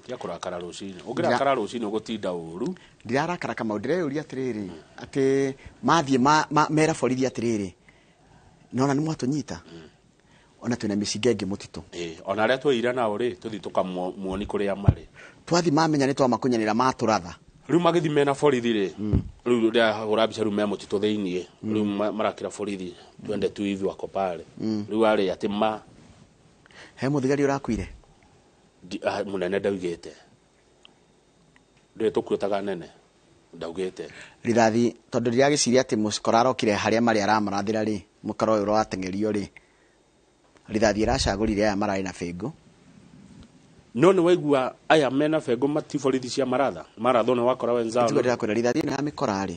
Tiga kũrakara rũcinĩ, ũngĩrakara rũcinĩ ũgũtinda ũru. Ndirarakara, Kamau, ndĩreyũria atĩrĩrĩ, atĩ mathiĩ mera borithi atĩrĩrĩ, nona nĩ mwatũnyita, ona twĩna mĩcinga ĩngĩ mũtitũ. Ĩĩ, ona arĩa tweira nao rĩ, tũthi tũkamuoni kũrĩa marĩ. Twathi mamenya nĩ twamakunyanĩra, matũratha. Rĩu magĩthi mena borithi rĩ, rĩu ndĩrahũra mbica rĩu me mũtitũ thĩiniĩ, rĩu marakĩra borithi, twende tu hivi, wako pale. Rĩu arĩ atĩ ma He mũthigari ũrakuire? Mũnene ndaugĩte, ndũĩ tũkuĩtaga nene, ndaugĩte. Rithathi, tondũ ndiragĩciria atĩ mũkora arokire harĩa marĩ aramarathĩra rĩ, mũkora ũyũ ũrateng'erio rĩ, rithathi ĩracagũrire aya mararĩ na bĩngũ. No nĩ waigua aya mena bengo mati borithi cia maratha marathwo nĩ wakora wenzao. Tiguo ndĩrakwĩra, rithathi ĩno ya mĩkora rĩ,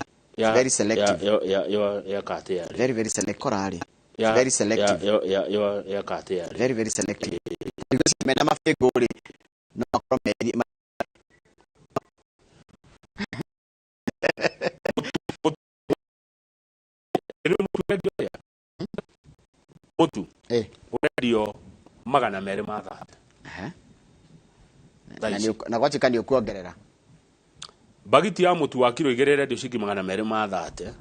very selective. Ya katia rĩ. Very very selective kora rĩ, very selective. Ya katia rĩ. Very very selective. Ndigwĩciria mena mabĩngũ rĩ, no makorwo meri Rĩu mũtu ũrendio atĩa? Mũtu ũrendio 230. Na na gwatuĩka nĩ ũkuongerera. Bagiti ya mũtu wa kiro 2 ĩrendio ciringi 230,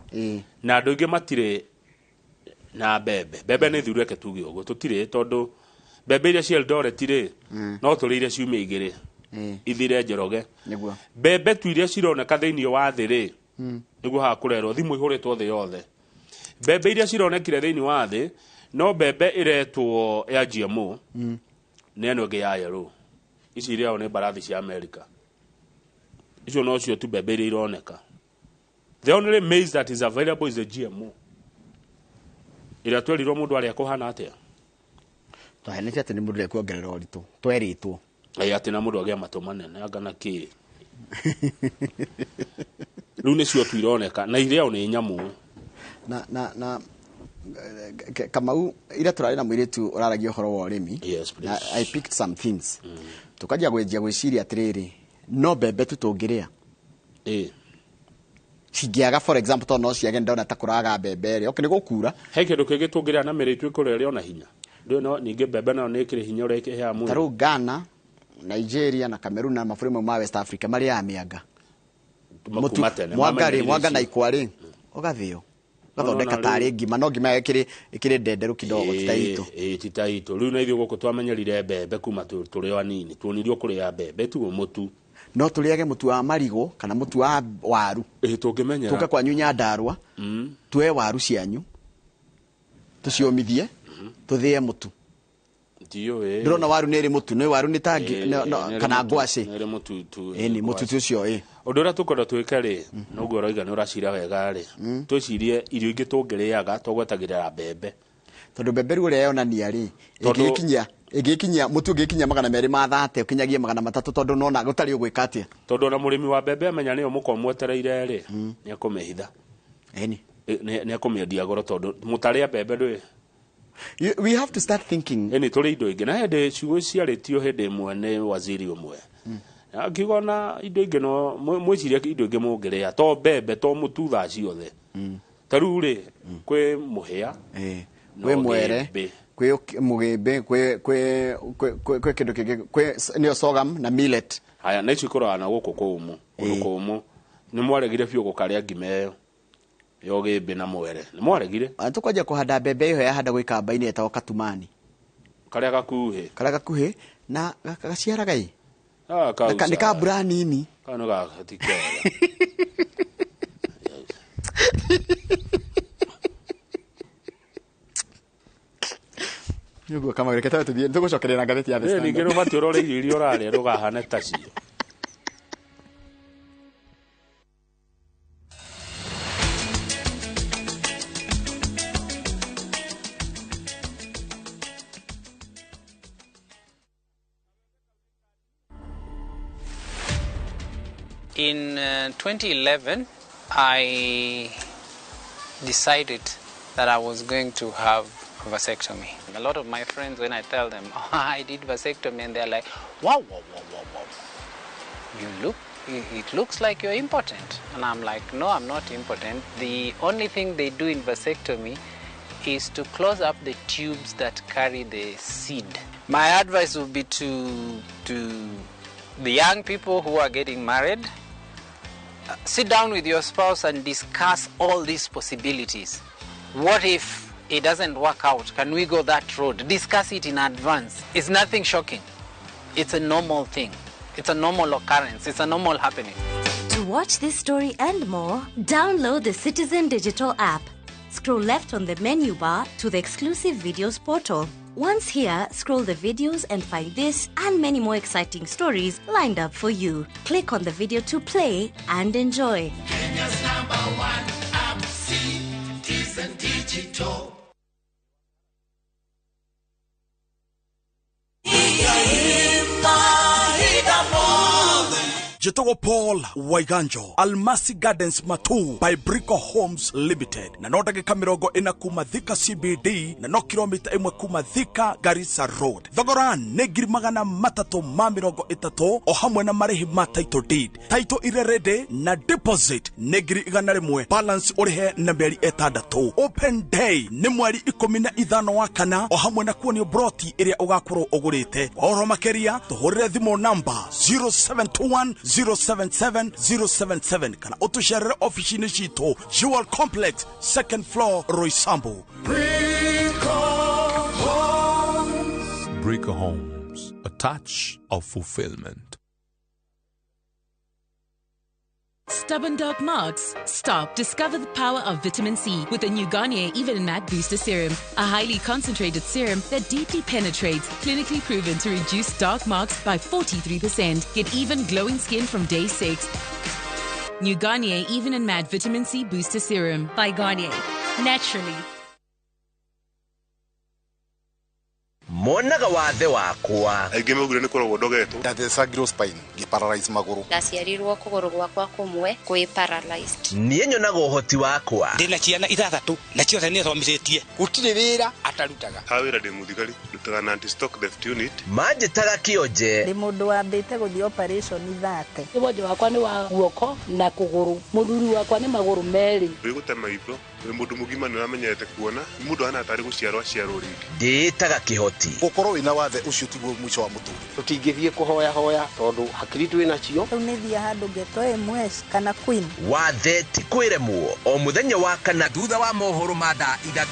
na andũ aingĩ matirĩ na mbembe. Mbembe nĩ thiru, reke tuge ũguo, tũtirĩ, tondũ mbembe iria cia Eldoret rĩ, no tũrĩire ciumia 2 ithire, Njoroge. Nĩguo. Mbembe tu iria cironeka thĩinĩ wa thĩ rĩ, nĩguo haha kũrerwo thimũ ihũrĩtwo thĩ yothe, mbembe iria cironekire thĩinĩ wa thĩ, no mbembe ĩretwo ya GMO na ĩno ĩngĩ ya yellow, ici irĩagwo nĩ mbarathi cia America, icio nocio tu mbembe iria ironeka. The only maize that is available is the GMO ĩrĩa twerirwo mũndũ arĩa kũhana atĩa. Twahenete atĩ nĩ mũndũ ekuongerera ũritũ, twerĩtwo. Ĩ, atĩ na mũndũ agĩa matũ manene anga na kĩ. Rĩu nĩcio tu ironeka na irĩao nĩ nyamũ. Na Kamau, ira tũrarĩ na mũirĩtu ũraragia ũhoro wa ũrĩmi. Yes, please. Na I picked some things, tukanjia gwenjia gwĩciria atĩrĩrĩ, no mbembe tu tũngĩrĩa cingĩaga, for example, tondũ no ciage, ndona ta kũraga mbembe rĩ, okay, nĩ gũkura. He kĩndũ kĩngĩ tũngĩrĩa na mĩrĩ itũ ĩkũrĩa ĩrĩ ona hinya? Ndũĩ no ningĩ mbembe nayo nĩ ĩkĩrĩ hinya ũrĩa ĩkĩheaga Ta mwĩrĩ. rĩu Ghana, Nigeria na Cameroon na mabũrũri mau ma West Africa marĩaga mĩanga. Mũtu- Kuma tene, mwanga rĩ, mamenyereire mwanga na icio. ikwa rĩ, ũgathĩo ũgathondeka No, no, tarĩ ngima, no ngima ĩkĩrĩ ndenderu kidogo, ti ta itũ. Ĩĩ, ti ta itũ. Rĩu na ithuĩ gũkũ twamenyerire mbembe kuma tũrĩ o anini, tuonirio kũrĩa mbembe tuo mũtu. No tũrĩage mũtu wa marigũ kana mũtu wa waru. Ĩĩ, tũngĩmenyera. Tũke kwanyu Nyandarua, tuoe waru cianyu, tũciũmithie, tũthĩe mũtu. Ndiũĩ. Ndĩrona waru nĩ ĩrĩ mũtu, nĩ waru nĩ ta Ĩĩ, kana nĩ ĩrĩ ngwacĩ. Nĩ ĩrĩ mũtutu. Ĩni, mũtutu ũcio ĩ. Ũndũ ũrĩa tũkwenda twĩke rĩ, noguo ũroiga nĩ ũracira wega rĩ, twĩcirie irio ingĩ tũngĩrĩaga tũgwetagĩrĩra mbembe. Tondũ mbembe rĩu ũrĩa yonania rĩ, Tondũ- ĩngĩkinyia mũtu ũngĩkinyia 230 ũkinyagie 300, tondũ nona gũtarĩ ũgwĩka atĩa. Tondũ ona mũrĩmi wa mbembe amenya nĩyo mũkorwo mwetereire rĩ, nĩ ekũmĩhitha. Ĩni. Nĩ ekũmĩendia goro tondũ mũtarĩa mbembe ndwĩ. We have to start thinking. Ĩni tũrĩ indo ingĩ, na hĩndĩ ciugo ciarĩtio hĩndĩ ĩmwe nĩ waziri ũmwe, akiuga ona indo ingĩ no mwĩcirie indo ingĩ mũngĩrĩa to mbembe to mũtu thaa ciothe. Ta rĩu rĩ, kwĩ mũhĩa, na Kwĩ mwere, ũgĩmbĩ. Kwĩ mũgĩmbĩ, kwĩ kĩndũ kĩngĩ, kwĩ nĩyo sorghum na millet. Haya, na icio ikoragwo na gũkũ kũũmũ, kũndũ kũũmũ. Nĩ mwaregire biũ gũkarĩa ngima ĩyo ya ũgĩmbĩ na mwere, nĩ mwaregire. Tũkwanjia kũhanda mbembe ĩyo yahandagwo ikamba-inĩ ĩtagwo katumani. Karĩa gakuhĩ. Karĩa gakuhĩ na gaciaraga ĩ. Ah, kau Nĩ ka mbura nini. Kau nĩ ga ti kega. Nĩguo Kamau, reke tũthiĩ tũgũcokeria na ngathĩti ya The Ĩ, Standard. ningĩ nĩ ũbatiĩ ũrore irio iria ũrarĩa ndũkahane tacio. In 2011, I decided that I was going to have a vasectomy. A lot of my friends, when I tell them, oh, I did vasectomy, and they're like, wow, wow, wow, wow, wow. It looks like you're impotent. And I'm like, no, I'm not impotent. The only thing they do in vasectomy is to close up the tubes that carry the seed. My advice would be to the young people who are getting married, sit down with your spouse and discuss all these possibilities. What if it doesn't work out? Can we go that road? Discuss it in advance. It's nothing shocking. It's a normal thing. It's a normal occurrence. It's a normal happening. To watch this story and more, download the Citizen Digital app. Scroll left on the menu bar to the exclusive videos portal. Once here, scroll the videos and find this and many more exciting stories lined up for you. Click on the video to play and enjoy. Kenya's #1 app, Citizen Digital. Jitogo Paul Waiganjo, Almasi Gardens Matu by Brico Homes Limited, na no ndagĩka 40 kuma Thika CBD na no kilomita 1 kuma Thika Garissa Road. Thogora nĩ 330,000 o hamwe na marĩhi ma title deed, title ire ready na deposit nĩ 100,000, balance ũrĩhe na mĩeri 6. Open day nĩ mweri 15 wa kana o hamwe na kuonio broti ĩrĩa ũgakorwo ũgũrĩte. Kwa ũhoro makĩria tũhũrĩre thimũ namba 0721 077 077 kana ũtũcerere ofici-inĩ citũ Jewel Complex, 2nd floor, Roysambu. Brico Homes, a touch of fulfillment. Stubborn dark marks? Stop. Discover the power of vitamin C with the new Garnier Even and Matte Booster Serum, a highly concentrated serum that deeply penetrates, clinically proven to reduce dark marks by 43%. Get even glowing skin from day 6. New Garnier Even and Matte Vitamin C Booster Serum. By Garnier. Naturally. Monaga wathe wakwa aingĩ maugire nĩ kũrogwo ndogetwo ndathecangirwo spine ngĩparalyze magũrũ ndaciarirwo kũgũrũ gwakwa kũmwe kwĩ paralyzed. Niĩ nyonaga ũhoti wakwa. Ndĩna ciana 6 na ciothe nĩ thomithĩtie, gũtirĩ wĩra atarutaga. Ha wĩra ndĩ mũthigari, ndutaga na anti stock theft unit. Manjĩtaga kĩonje. Ndĩ mũndũ wambĩte gũthiĩ operation 30. Wonje wakwa nĩ wa guoko na kũgũrũ, mũthuri wakwa nĩ magũrũ merĩ. Wĩ gũte maitho, wĩ mũndũ mũgima nĩ ũramenyete kuona, mũndũ ahana tarĩ gũciarwo aciarwo rĩngĩ. Ndĩĩtaga kĩhoti. Gũkorwo wĩna wathe ũcio tiguo mũico wa mũtũrĩre. Tũtingĩthiĩ kũhoya hoya tondũ hakiri twĩ nacio. Rĩu nĩ thiĩ handũ ngetwo MS kana Queen. Wathe ti kwĩremwo o mũthenya wa kana thutha wa mohoro ma thaa 3.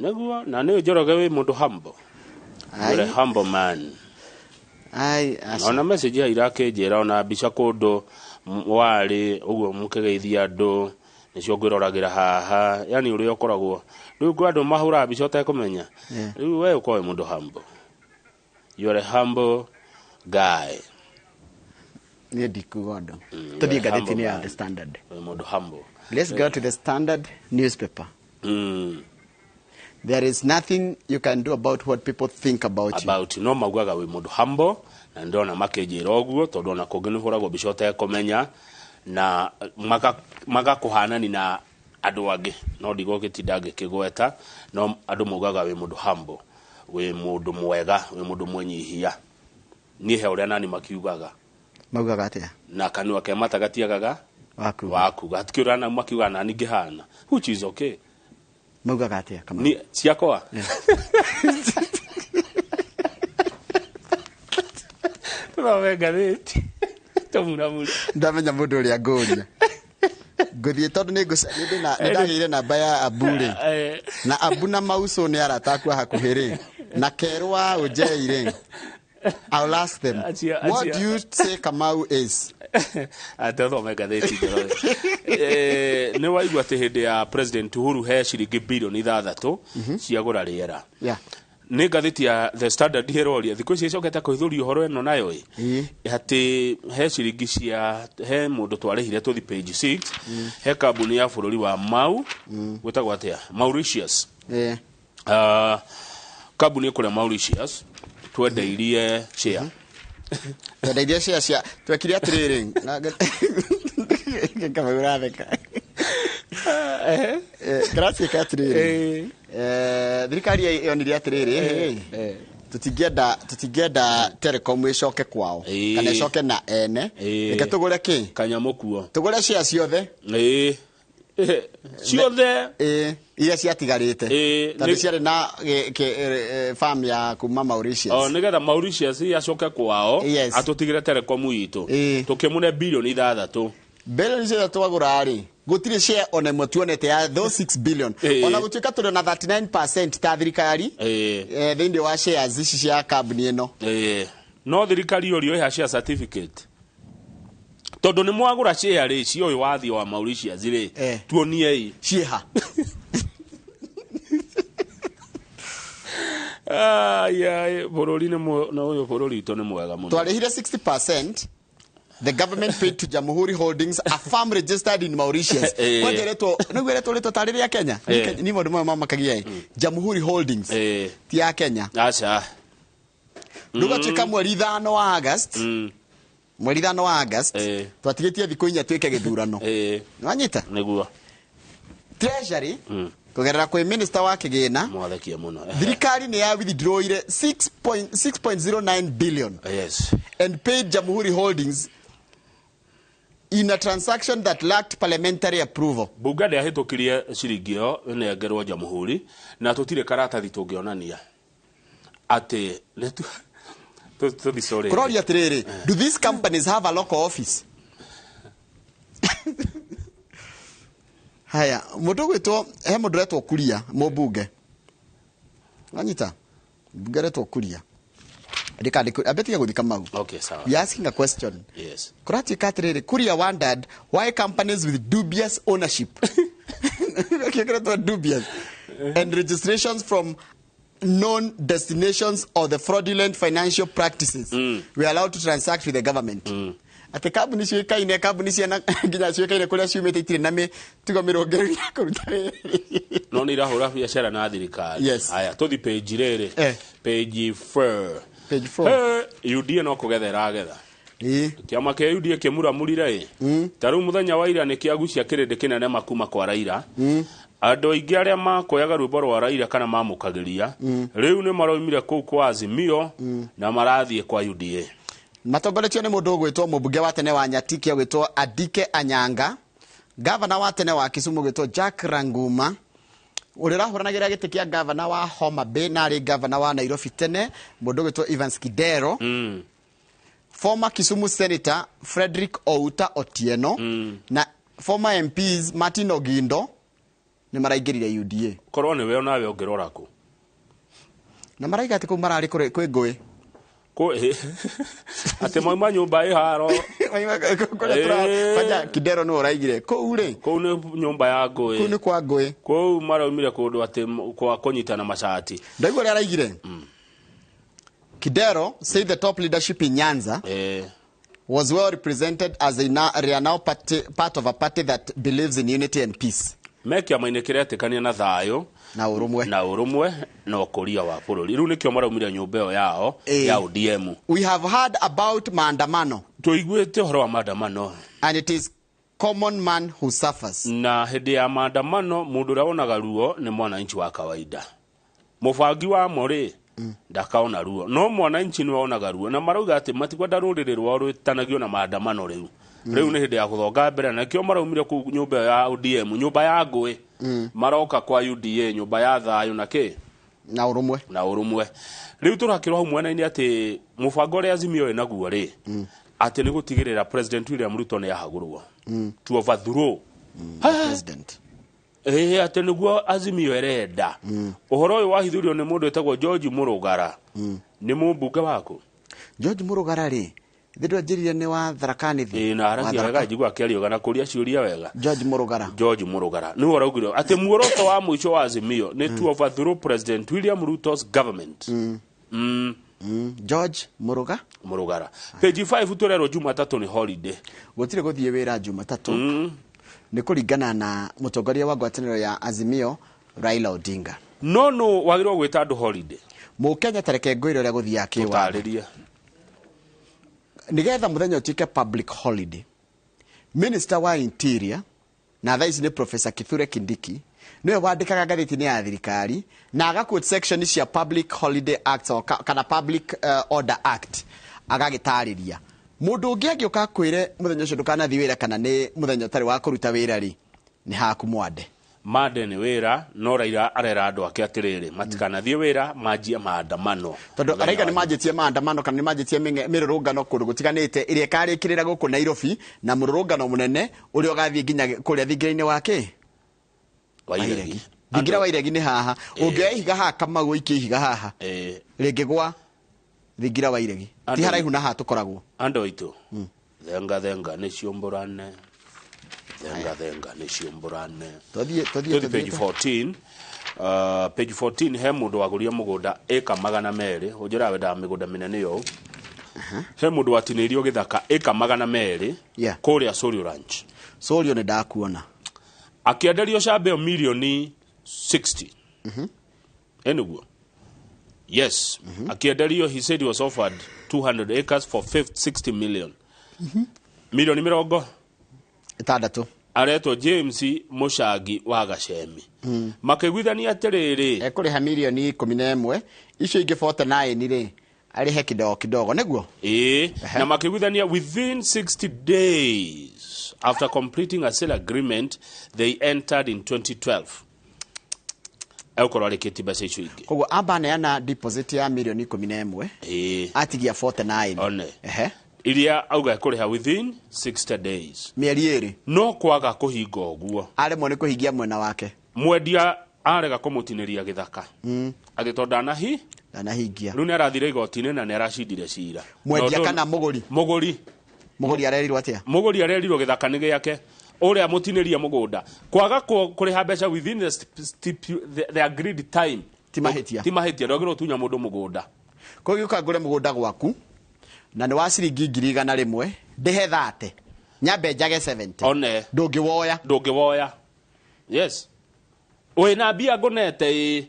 Nĩguo na nĩ Njoroge wĩ mũndũ humble. You're a humble man. Ai, aca. Ona message ya irakĩnjĩra ona mbica kũndũ warĩ ũguo mũkĩgeithia andũ nĩcio ngwĩroragĩra haha, yani ũrĩa ũkoragwo rĩu kwĩ andũ mahũraga mbica ũtekũmenya. Rĩu we ũkorwo wĩ mũndũ humble, you are a humble guy. Niĩ ndikuga ũndũ. You Tũthiĩ are a ngathĩti-inĩ humble ya man. The Standard. Wĩ mũndũ humble. Let's go to the Standard newspaper. There is nothing you can do about what people think about you. About no maugaga wĩ mũndũ humble, na ndona makĩnjĩra ũguo tondũ ona kũngĩ nĩ hũragwo mbica ũtekũmenya na magakũhanani na andũ angĩ, no ndigũgĩtinda ngĩkĩgweta, no andũ maugaga wĩ mũndũ humble, wĩ mũndũ mwega, wĩ mũndũ mwĩnyihia. Niĩ he ũrĩa nani makiugaga. Maugaga atĩa? Na kanua ke mata gatiagaga wakuga. Wakuga hatikĩ ũrĩa nani makiugaga nani ngĩhana, which is okay. Maugaga atĩa Kamau? Ni ciakwa tũthome ngathĩti tũmuramure. Ndamenya mũndũ ũrĩa ngũria ngũthiĩ tondũ nĩ ndagĩire namba ya Abu rĩ, na Abu na Mauso nĩ arata akwa hakuhĩ rĩ, na kerũ wa Ũnjei rĩ, I'll ask them, what do you say Kamau is? Atethome ngathĩti Njoroge. Nĩ waigua atĩ hĩndĩ ya President Uhuru he ciringi bilioni 6 ciagũra rĩera. Nĩ ngathĩti ya The Standard ĩroria thikũ ici ĩcokete kũhithũria ũhoro ĩno nayo ĩ atĩ he ciringi cia he mũndũ twarĩhire tũthi page 6 he kambuni ya bũrũri wa Mau gwĩtagwo atĩa Mauritius. Kambuni ĩkũrĩa Mauritius twendeirie share. Twendeirie share cia twekire atĩrĩrĩ, Kamau ũratheka. Kĩratuĩka atĩrĩrĩ, thirikari yonire atĩrĩrĩ, tũtingĩenda Telecom ĩcoke kwao kana ĩcoke na ene, reke tũgũre kĩ kanyamũ kuo, tũgũre share ciothe ciothe iria ciatigarĩte tondũ ciarĩ na farm ya kuma Mauritius. O nĩgetha Mauritius acoke kwao atũtigĩre Telecom itũ tũkĩmũne bilioni 6. Bilioni 6 twagũra rĩ, gũtirĩ share ona ĩmwe tuonete ya those 6 billion. Ona gũtuĩka tũrĩ na 39% ta thirikari thĩinĩ wa shares ici cia kambuni ĩno. No thirikari ũrio ĩha share certificate tondũ nĩ mwagũra share rĩ cia ũyũ wathiĩ wa Mauritius rĩ, tuoniei ciĩha. Ai bũrũri nĩ ũyũ bũrũri witũ nĩ mwega mũno. Twarĩhire 60%. The government paid to Jamhuri Holdings, a firm registered in Mauritius. Kwanjeretwo nĩguo ĩretwo rĩtwa tarĩ rĩa Kenya. Ni maũndũ mamwe mamakagia. Jamhuri Holdings ti ya Kenya. Aca. Rũgatuĩka mweri 5 wa August. Mweri 5 wa August twatigĩtie thikũ 4 twĩke gĩthurano. Nĩwanyita? Nĩguo. Treasury kũgerera kwĩ minister wa kĩgĩna mwathekie mũno. Thirikari nĩ ya withdrawire 6.09 billion. Yes. And paid Jamhuri Holdings in a transaction that lacked parliamentary approval. Bunge ndĩahĩtũkirie ciringi ĩyo ĩnengerwo Jamhuri na tũtirĩ karatathi tũngĩonania atĩ tũthiĩ. Kũroria atĩrĩrĩ, do these companies have a local office? Haya, mũndũ gwĩtwo he mũndũ ũretwo Kuria mũmbunge. Wanyita? Mbunge ũretwo Kuria. Ambetige gũthiĩ Kamau. Okay, sawa. We are asking a question. Yes. Kũratuĩka atĩrĩrĩ, Kuria wondered why companies with dubious ownership kĩretwo dubious and registrations from known destinations or the fraudulent financial practices were allowed to transact with the government. Atĩ kambuni ciũĩkaine, kambuni ciana nginya ciũĩkaine kũrĩa ciumĩte itirĩ na mĩtugo mĩrũngĩrĩru ya kũruta wĩra. No nĩ irahũra biacara na thirikari. Haya, tũthi page rĩrĩ. Page 4. Page 4. UDA no kũgetha ĩragetha. Kĩama kĩa UDA kĩmuramurire ĩ. Ta rĩu mũthenya wa ira nĩ kĩagucia kĩrĩndĩ kĩnene makuma kwa Raila. Andũ aingĩ arĩa makoyaga rwĩmbo rwa Raila kana mamũkagĩria rĩu nĩ maroimire kũu kwa Azimio na marathiĩ kwa UDA. Matongoretio nĩ mũndũ ũgwĩtwo mũmbunge wa tene wa Nyatike ũgwĩtwo Adike Anyanga, gavana wa tene wa Kisumu ũgwĩtwo Jack Ranguma, ũrĩa ũrahũranagĩra gĩtĩ kĩa gavana wa Homa Bay na arĩ gavana wa Nairobi tene mũndũ ũgwĩtwo Evans Kidero, former Kisumu Senator Frederick Outa Otieno, na former MPs Martin Ogindo nĩ maraingĩrire UDA. Korwo nĩwe onawe ũngĩrora kũ? Na maraiga atĩ kũu mararĩ kwĩ ngũĩ. Atĩ mauma nyũmba ĩ haro. Kwanja Kidero nĩ ũraigire kũu rĩ. Kũu nĩ nyũmba ya ngũĩ. Kũu nĩ kwa ngũĩ. Kũu maraumire kũndũ atĩ kwa kũnyitana macati. Ndaigua ũrĩa araigire. Kidero said the top leadership in Nyanza was well represented as they are now part of a party that believes in unity and peace. Me kĩama-inĩ kĩretĩkania na thayũ na ũrũmwe na ũrũmwe na ũkũria wa bũrũri. Rĩu nĩkĩo maraumire nyũmba ĩyo yao ya ODM. We have heard about maandamano. Tũiguĩte ũhoro wa maandamano. And it is common man who suffers. Na hĩndĩ ya maandamano mũndũ ũrĩa wonaga ruo nĩ mwananchi wa kawaida. Mũbangi wa mo rĩ ndakaona ruo, no mwananchi nĩwe wonaga ruo, na marauga atĩ matikwenda rũrĩrĩ rwao rwĩtanagio na maandamano rĩu. Rĩu nĩ hĩndĩ ya gũthonga mbere, na nĩkĩo maraumire kũu nyũmba ĩyo ya ODM, nyũmba ya ngũĩ, maroka kwa UDA, nyũmba ya thayũ na kĩ na ũrũmwe na ũrũmwe. Rĩu tũrakĩrwo hau mwena-inĩ atĩ mũbango ũrĩa Azimio ĩnaguo rĩ, atĩ nĩ gũtigĩrĩra President William Ruto nĩ ahagũrwo to overthrow president. Atĩ nĩguo Azimio ĩrenda. Ũhoro ũyũ wahithũrio nĩ mũndũ wĩtagwo George Mũrũgara. Nĩ mũmbunge waku George Mũrũgara rĩ, thĩ ndwanjĩrire nĩ wa Tharaka Nithi. Na aragia wega, njigua akĩaria na kũria ciũria wega. George Mũrũgara. George Mũrũgara nĩwe ũraugire atĩ muoroto wa mũico wa Azimio nĩ to overthrow President William Ruto's government. George Mũrũgara. Mũrũgara. Page 5 tũrerwo Jumatatũ nĩ holiday. Gũtirĩ gũthiĩ wĩra Jumatatũ. Nĩ kũringana na mũtongoria wa ngwatanĩro ya Azimio Raila Odinga. No no wagĩrĩirwo gwĩta andũ holiday. Mũkenya tareke ngwĩre ũrĩa gũthiaga kĩwatho. Tũtarĩrie. Nĩgetha mũthenya ũtuĩke public holiday, Minister wa Interior na thaa ici nĩ Professor Kithure Kindiki nĩwe wandĩkaga ngathĩti-inĩ ya thirikari na aga quote section cia Public Holiday Act kana Public Order Act agagĩtarĩria. Mũndũ ũngĩ angĩũka akwĩre mũthenya ũcio ndũkanathiĩ wĩra kana nĩ mũthenya ũtarĩ wa kũruta wĩra rĩ, nĩ haku mwande. Mande nĩ wĩra, no Raila arera andũ ake atĩrĩrĩ matikanathiĩ wĩra manjie maandamano. Tondũ araiga nĩ manjĩtie maandamano kana nĩ manjĩtie mĩrũrũngano kũndũ gũtiganĩte ĩrĩa ĩkarĩkĩrĩra gũkũ Nairobi na mũrũrũngano mũnene ũrĩa ũgathiĩ nginya kũrĩa thingira-inĩ wa kĩ? Wa Iregi. Thingira wa Iregi nĩ haha. Ũngĩoya ihiga haha Kamau ũikie ihiga haha. Rĩngĩ gwa thingira wa Iregi. Ti haraihu na haha tũkoragwo. Andũ aitũ. Thenga thenga nĩ ciũmbũrane. Thenga thenga nĩ ciũmbũrane. Tũthiĩ page 14. Page 14 he mũndũ wagũrire mũgũnda ĩka 200, ũnjĩra wendaga mĩgũnda mĩnene yo. He mũndũ watinĩirio gĩthaka ĩka 200 kũrĩa Sorio Ranch. Sorio nĩ ndakuona. Akĩenderio shamba ĩyo milioni 60. Eniguo. Yes. Akĩenderio, he said he was offered 200 acres for 60 million. Milioni 60. Aretwo James Mũcangi wa Gacemi. Makĩiguithania atĩrĩrĩ, ekũrĩha milioni 11, icio ingĩ 49 rĩ arĩhe kidogo kidogo nĩguo. Na makĩiguithania within 60 days after completing a sale agreement they entered in 2012. Egũkorwo arĩkĩtie mbeca icio ingĩ. Koguo amba neana deposit ya milioni 11, atigia 49. One. Iria auga ekũrĩha within 60 days. Mĩeri 2. No kwaga kũhinga ũguo. Aremwo nĩ kũhingia mwena wake. Mwendia arega kũmũtinĩria gĩthaka. Atĩ tondũ ndanahingia. Rĩu nĩ arathire igoti-inĩ na nĩ aracindire cira. Mwendia kana mũgũri? Mũgũri. Mũgũri arerirwo atĩa? Mũgũri arerirwo gĩthaka nĩ gĩake. Ũrĩa mũtinĩria mũgũnda. Kwaga kũrĩha mbeca within the agreed time. Ti mahĩtia. Ti mahĩtia, ndwagĩrĩirwo gũtunya mũndũ mũgũnda. Koguo ũka ngũre mũgũnda gwaku na nĩ wa ciringi 100,000 ndĩhe 30 nyambe njage 70. One. Ndũngĩwoya. Ndũngĩwoya. Yes. Wĩna mbia ngũnete ĩ.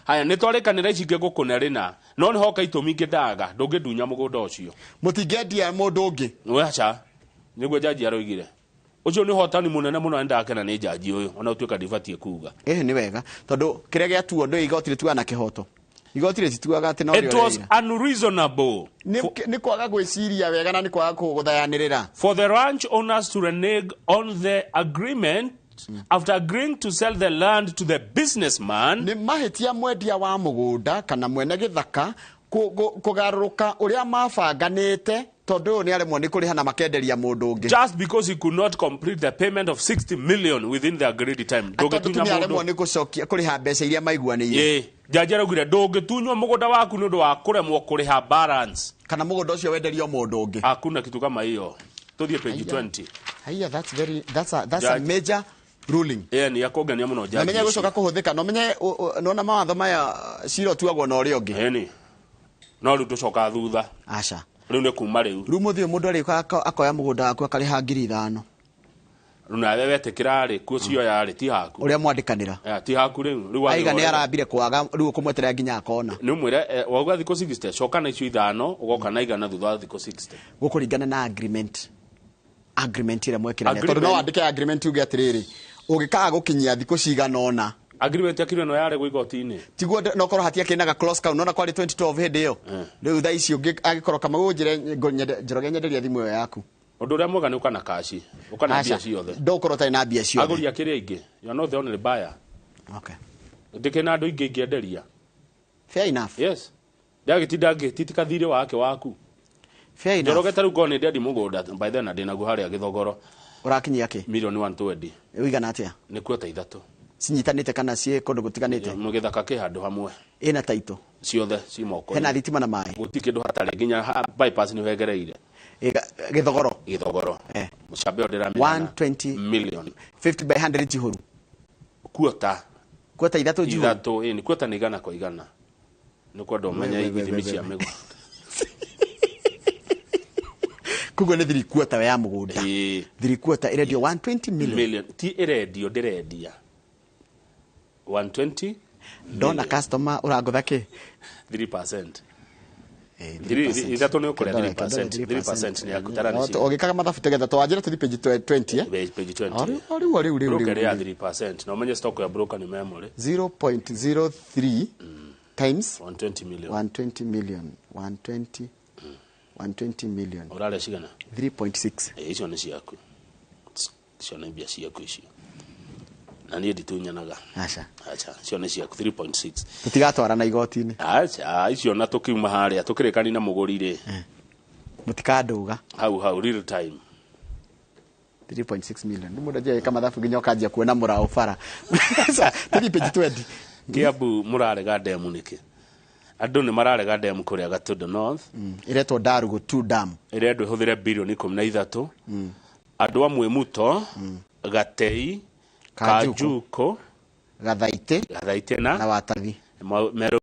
Haya nĩ twarĩkanĩra ici ingĩ ngũkũne rĩna. No nĩ hoka itũmi ingĩ ndaga, ndũngĩndunya mũgũnda ũcio. Mũtingĩendia mũndũ ũngĩ. Aca. Nĩguo njanji aroigire. Ũcio nĩ ũhotani mũnene mũno, nĩ ndakena nĩ njanji ũyũ, ona ũtuĩka ndibatiĩ kuga. Ĩĩ nĩ wega, tondũ kĩrĩa gĩatuo ndũĩ igoti rĩtuaga na kĩhoto. Igoti rĩtituaga atĩ no It was unreasonable. Nĩ kwaga gwĩciria wega na nĩ kwaga gũthayanĩrĩra. For the ranch owners to renege on the agreement after agreeing to sell the land to the businessman. Nĩ mahĩtia mwendia wa mũgũnda kana mwene gĩthaka kũgarũrũka ũrĩa mabanganĩte Tondũ ũyũ nĩ aremwo nĩ kũrĩha na makenderia mũndũ ũngĩ. Just because he could not complete the payment of 60 million within the agreed time. Tondũ tu Ndũngĩtunya nĩ aremwo mũndũ. nĩ gũcokia kũrĩha mbeca iria maiguanĩire. Ĩĩ, jaji araugire ndũngĩtunywo mũgũnda waku nĩ ũndũ wa kũremwo kũrĩha balance. Kana mũgũnda ũcio wenderio mũndũ ũngĩ. Hakuna kitu kama hiyo. Tuthiĩ page 20. Haiya, that's very that's a Judge. major ruling. Ĩĩ, nĩ akũngenia mũno Na jaji. menye ũcio. gũcoka kũhũthĩka no menye nona mawatho maya cira ũtuagwo na ũrĩa ũngĩ. Ĩni. No rĩu tũcoka thutha. Aca. Rĩu nĩ kuma rĩu. Rĩu mũthĩ ũyũ mũndũ arĩũka akoya mũgũnda waku akarĩha 5,000. Rĩu nawe wetĩkĩra rĩ, kuo cioya rĩ, ti haku. Ũrĩa mwandĩkanĩra. Eh, ti haku rĩu. Rĩu Aiga wathiĩ nĩ ũrore. arambire kwaga rĩu ũkũmweterera nginya akona. Nĩ ũmwĩre wauga thikũ 60 coka na icio 5 ũgoka na 100 thutha wa thikũ 60. Gũkũringana na agreement. Agreement ĩrĩa mwekĩranĩra. Agreement. Tondũ no wandĩke agreement uge atĩrĩrĩ, ũngĩkaga gũkinyia thikũ cigana ũna. Agreement ya kiro ĩno yarĩ igoti-inĩ. Tiguo no korwo hatiakĩrĩ na clause kau nona kwarĩ 2012 hĩndĩ ĩyo. Rĩu thaa ici ũngĩ angĩkorwo Kamau ũnjĩre Njoroge nyenderia thimũ ĩyo yaku. Ũndũ ũrĩa mwega nĩ ũka na kaci, ũka na mbia Aca, ciothe. ndũgũkorwo ũtarĩ na mbia ciothe. Agũri akĩrĩ aingĩ. You are not the only buyer. Okay. Ndĩkĩ na andũ aingĩ ingĩenderia. Fair enough. Yes. Ndagĩtinda ngĩtitika thirĩ wake waku. Fair enough. Njoroge ta rĩu ngorwo nĩ ndendi mũgũnda by then na ndĩnaguo harĩa Gĩthogoro. Ũrakinyia kĩ? Milioni 120. Ũigana atĩa? Nĩ kuota 3. Cinyitanĩte kana ciĩ kũndũ gũtiganĩte? Gĩthaka kĩ handũ hamwe. Ĩna taito. Ciothe ci moko. Hena thitima na maĩ. Gũtirĩ kĩndũ hatarĩ nginya bypass nĩ wegereire. Gĩthogoro. Gĩthogoro. Mũcambe ũyũ ndĩramenya. 120 million. 50 by 100 njihũru. Kuota. Kuota 3 njihũru. 3, ĩĩ, nĩ kuota nĩ 100 kwa 100. Nĩ kwenda ũmenye We, we, we, ithimi we, cia we. mĩgũnda. Koguo nĩ 3/4 ya mũgũnda. 3/4 ĩrendio 120 million. Million. Ti ĩrendio ndĩrendia. 120 Ndona customer ũrangũtha kĩ? 3%. 3 nĩ ũkũrĩa 3%. 3% nĩ yaku tarani cio. Ũgĩkaga mathabu tũgetha twanjĩra tũthiĩ page 20 eh? Page 20. O rĩu o rĩu rĩu Broker ya rĩu. 3% na ũmenye stock ya broker nĩ memory. 0.03 times 120 million. 120 million. 120 120 million. Ũrarĩa cigana? 3.6. Ĩ, icio nĩ ciaku. Icio nĩ mbia ciaku icio. Na niĩ nditunyanaga. Aca. Aca, icio nĩ ciaku 3.6. Tũtigatwarana igoti-inĩ. Aca, icio na tũkiuma harĩa tũkĩrĩkani na mũgũri rĩ. Mũtikandũga. Hau hau real time. 3.6 million. Nĩ mũndũ anjia mathabu nginya ũkanjia kuona mũraũ bara. Tũthiĩ page 20. Kiambu mũrarega ndemu nĩkĩ? Andũ nĩ mararega ndemu kũrĩa Gatũndũ North. Ĩretwo Ndarugu 2 dam. Ĩrendwo ĩhũthĩre bilioni 13. Andũ amwe Muto, Gatei, Kanjuko, Kanjuko, Gathaitĩ, Gathaitĩ na Watathi. Merũ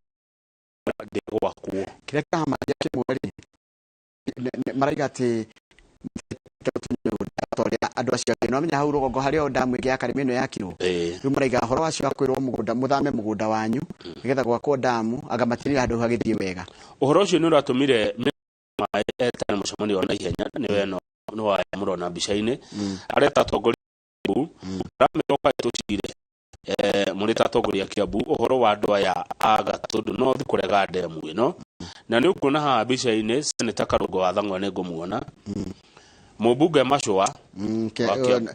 ndĩgwakwo. Kĩrĩa kĩramaria kĩmwe rĩ, maraiga atĩ ta ũrĩa andũ acio angĩ nĩwamenya hau rũgongo harĩa o ndamu ĩngĩ ya Karĩma ĩno yakirwo. Rĩu maraiga ũhoro wacio wa kwĩrwo mũgũnda mũthame mũgũnda wanyu nĩgetha gwakwo ndamu anga matirĩ handũ hagĩthiĩ wega. Ũhoro ũcio nĩ ũratũmire maĩ etane mũcemanio wa naihenya nĩwe no nĩ wa mũrona mbica-inĩ areta atongoria a Kiambu aramera ũkai tũcire mũrĩ ta atongoria a Kiambu ũhoro wa andũ aya a Gatũndũ North kũrega ndemu ĩno. Na nĩ ũkuona haha mbica-inĩ Senator Karũngo wa Thang'wa nĩ ngũmuona. Mũmbunge Machũa wa Kiambu.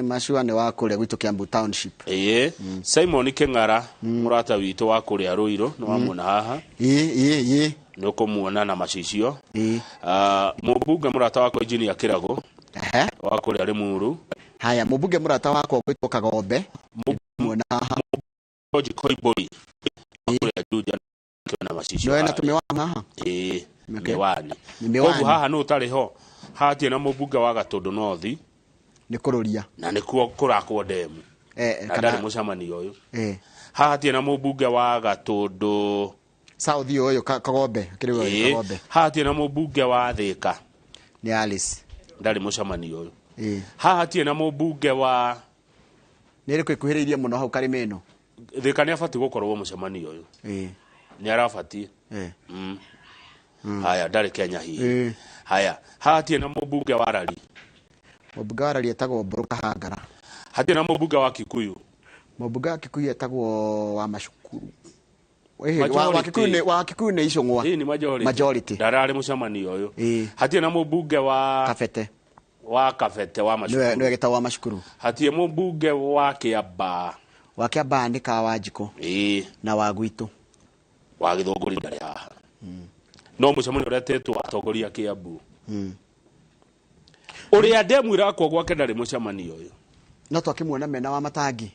Machũa nĩ wa kũrĩa gwitũ Kiambu Township. Ĩĩ, Simon Kĩng'ara mũrata witũ wa kũrĩa Rũirũ nĩ wamuona haha. Ĩĩ. Nĩ ũkũmuona na macicio. Mũmbunge mũrata wakwa Engineer Kĩragũ wa kũrĩa Rĩmuru. Haya, mũmbunge mũrata wakwa gwĩtwo Kagombe muona haha. George Koimbũri wa kũrĩa Juja na macicio. Nĩwe na harĩa. tũmĩwani haha? Ĩĩ, Okay. mĩwani. Nĩ mĩwani. Koguo haha nũ ũtarĩ ho hatirĩ na mũmbunge wa Gatũndũ North Nĩ kũrũria. na nĩkuo kũrakwo ndemu. Na ndarĩ mũcemanio ũyũ. Haha hatirĩ na mũmbunge wa Gatũndũ South ũyũ Kagombe, akĩrĩ ũyũ Ĩĩ, Kagombe. haha hatirĩ na mũmbunge wa Thĩka. Nĩ Alice. Ndarĩ mũcemanio ũyũ. Ĩĩ. Haha hatirĩ na mũmbunge wa Nĩ ĩrĩkũ ĩkuhĩrĩirie mũno hau Karĩma ĩno? Thĩka nĩ abatiĩ gũkorwo mũcemanio ũyũ. Ĩĩ. Nĩ arabatiĩ. Ĩĩ. Haya, ndarĩ Kenya hihi. Haya, haha hatirĩ na mũmbunge wa Rari. Mũmbunge wa Rari etagwo Mbũrũ Kahangara. Hatirĩ na mũmbunge wa Kikuyu. Mũmbunge wa Kikuyu etagwo wa Macukuru. Wa Kikuyu nĩ wa Kikuyu nĩ Icũng'wa. Ĩĩ, nĩ majority. Majority. Ndararĩ mũcemanio ũyũ. Hatirĩ na mũmbunge wa Kabete. Wa Kabete wa Macukuru. Nĩwe gĩtagwo wa Macukuru. Hatirĩ mũmbunge wa Kĩambaa. Wa Kĩambaa nĩ ka Wanjikũ. Ĩĩ. Na wa gwitũ. Wa Gĩthũngũri ndarĩ haha. No mũcemanio ũretĩtwo atongoria a Kĩambu. Ũrĩa ndemu ĩrakwo gwake ndarĩ mũcemanio ũyũ. No twakĩmuona mena wa matangi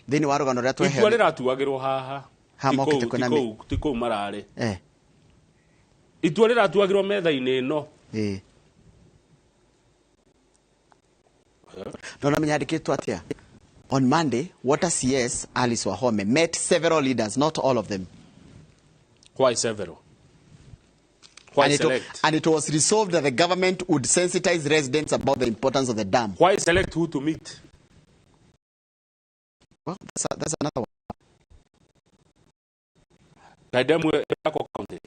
thĩinĩ wa rũgano rũrĩa Itua tweheo. rĩratuagĩrwo haha. Ha, Ti mokĩte kũu- kwĩna ti kũu- ti kũu mararĩ. Itua rĩratuagĩrwo metha-inĩ ĩno. No namenya andĩkĩtwo atĩa? On Monday, Water CS Alice Wahome met several leaders, not all of them. Why several? Why And it, select? and it was resolved that the government would sensitize residents about the importance of the dam. Why select who to meet? Well, that's another one. Kaĩ ndemu ĩrakwo county?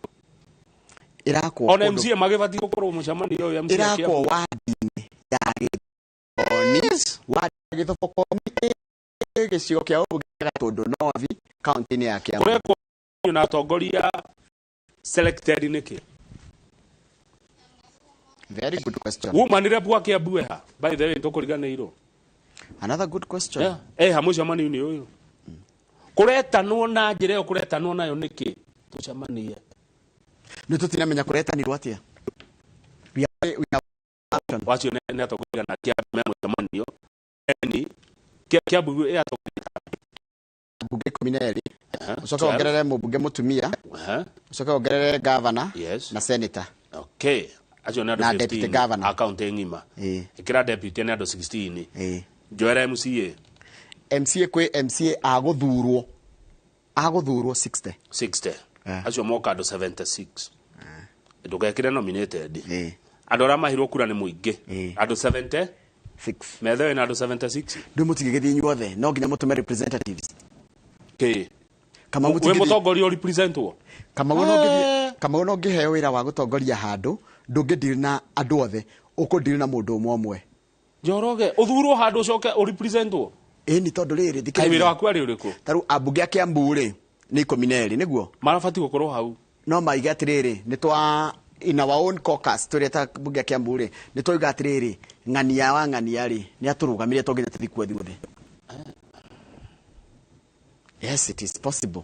Ĩrakwo Ona kũndũ- MCA magĩbatiĩ gũkorwo mũcemanio ũyũ, MCA ĩrakwo Kiambu. wadi-inĩ ya Gĩthoni, wadi ya Gĩthobokomi ĩ gĩcigo kĩa ũmbunge gĩa Gatũndũ North, kaunti-inĩ ya Kiambu. Kũrekwo na atongoria selected nĩkĩ? Very good question. Woman rep wa Kiambu eha? By the way, tũkũriganĩirwo. Another good question. Yeah. Eha mũcemanio-inĩ ũyũ. Kũretanwo na njĩra ĩyo kũretanwo nayo nĩkĩ? Tũcemanie. Nĩ tũtinamenya kũretanirwo atĩa. We are Wacio nĩ atongoria na Kiambu me mũcemanio. Eni Kiambu ĩ atongoria mbunge 12. Ũcoke 12. wongerere mũmbunge mũtumia, ũcoke wongerere governor na senator. Okay. Acio nĩ andũ Na deputy 15 governor. a county ng'ima. Ĩkĩra deputy nĩ andũ 16. Njoera MCA. MCA kwĩ MCA agũthurwo 60. 60. Acio moka andũ 76. Ndũgekĩre nominated. Andũ arĩa mahirwo kura nĩ mũingĩ. Andũ 76. Metha ĩyo ĩna andũ 76. Ndũ mũtingĩgĩthiĩ inyuothe, no nginya mũtũme representatives. Kĩ? Kamau Wĩ mũtingĩthiĩ- mũtongoria ũrepresentwo? Kamau no ngĩheo wĩra wa gũtongoria handũ, ndũngĩ deal na andũ othe, ũkũ deal na mũndũ ũmwe ũmwe. Njoroge, ũthurwo handũ ũcoke ũrepresentwo? Ĩni tondũ rĩrĩ, Kaĩ wĩra waku arĩ ũrĩkũ? Tarĩu ambunge a Kiambu rĩ nĩ 12 nĩguo? Marabatiĩ gũkorwo hau. No maige atĩrĩrĩ, nĩ twa in our own caucus tũrĩa ta mbunge a Kiambu rĩ, nĩ twauga atĩrĩrĩ, ng'ania wa ng'ania rĩ, nĩ atũrũgamire to nginya tũthiĩ kuo ithuothe. Yes, it is possible.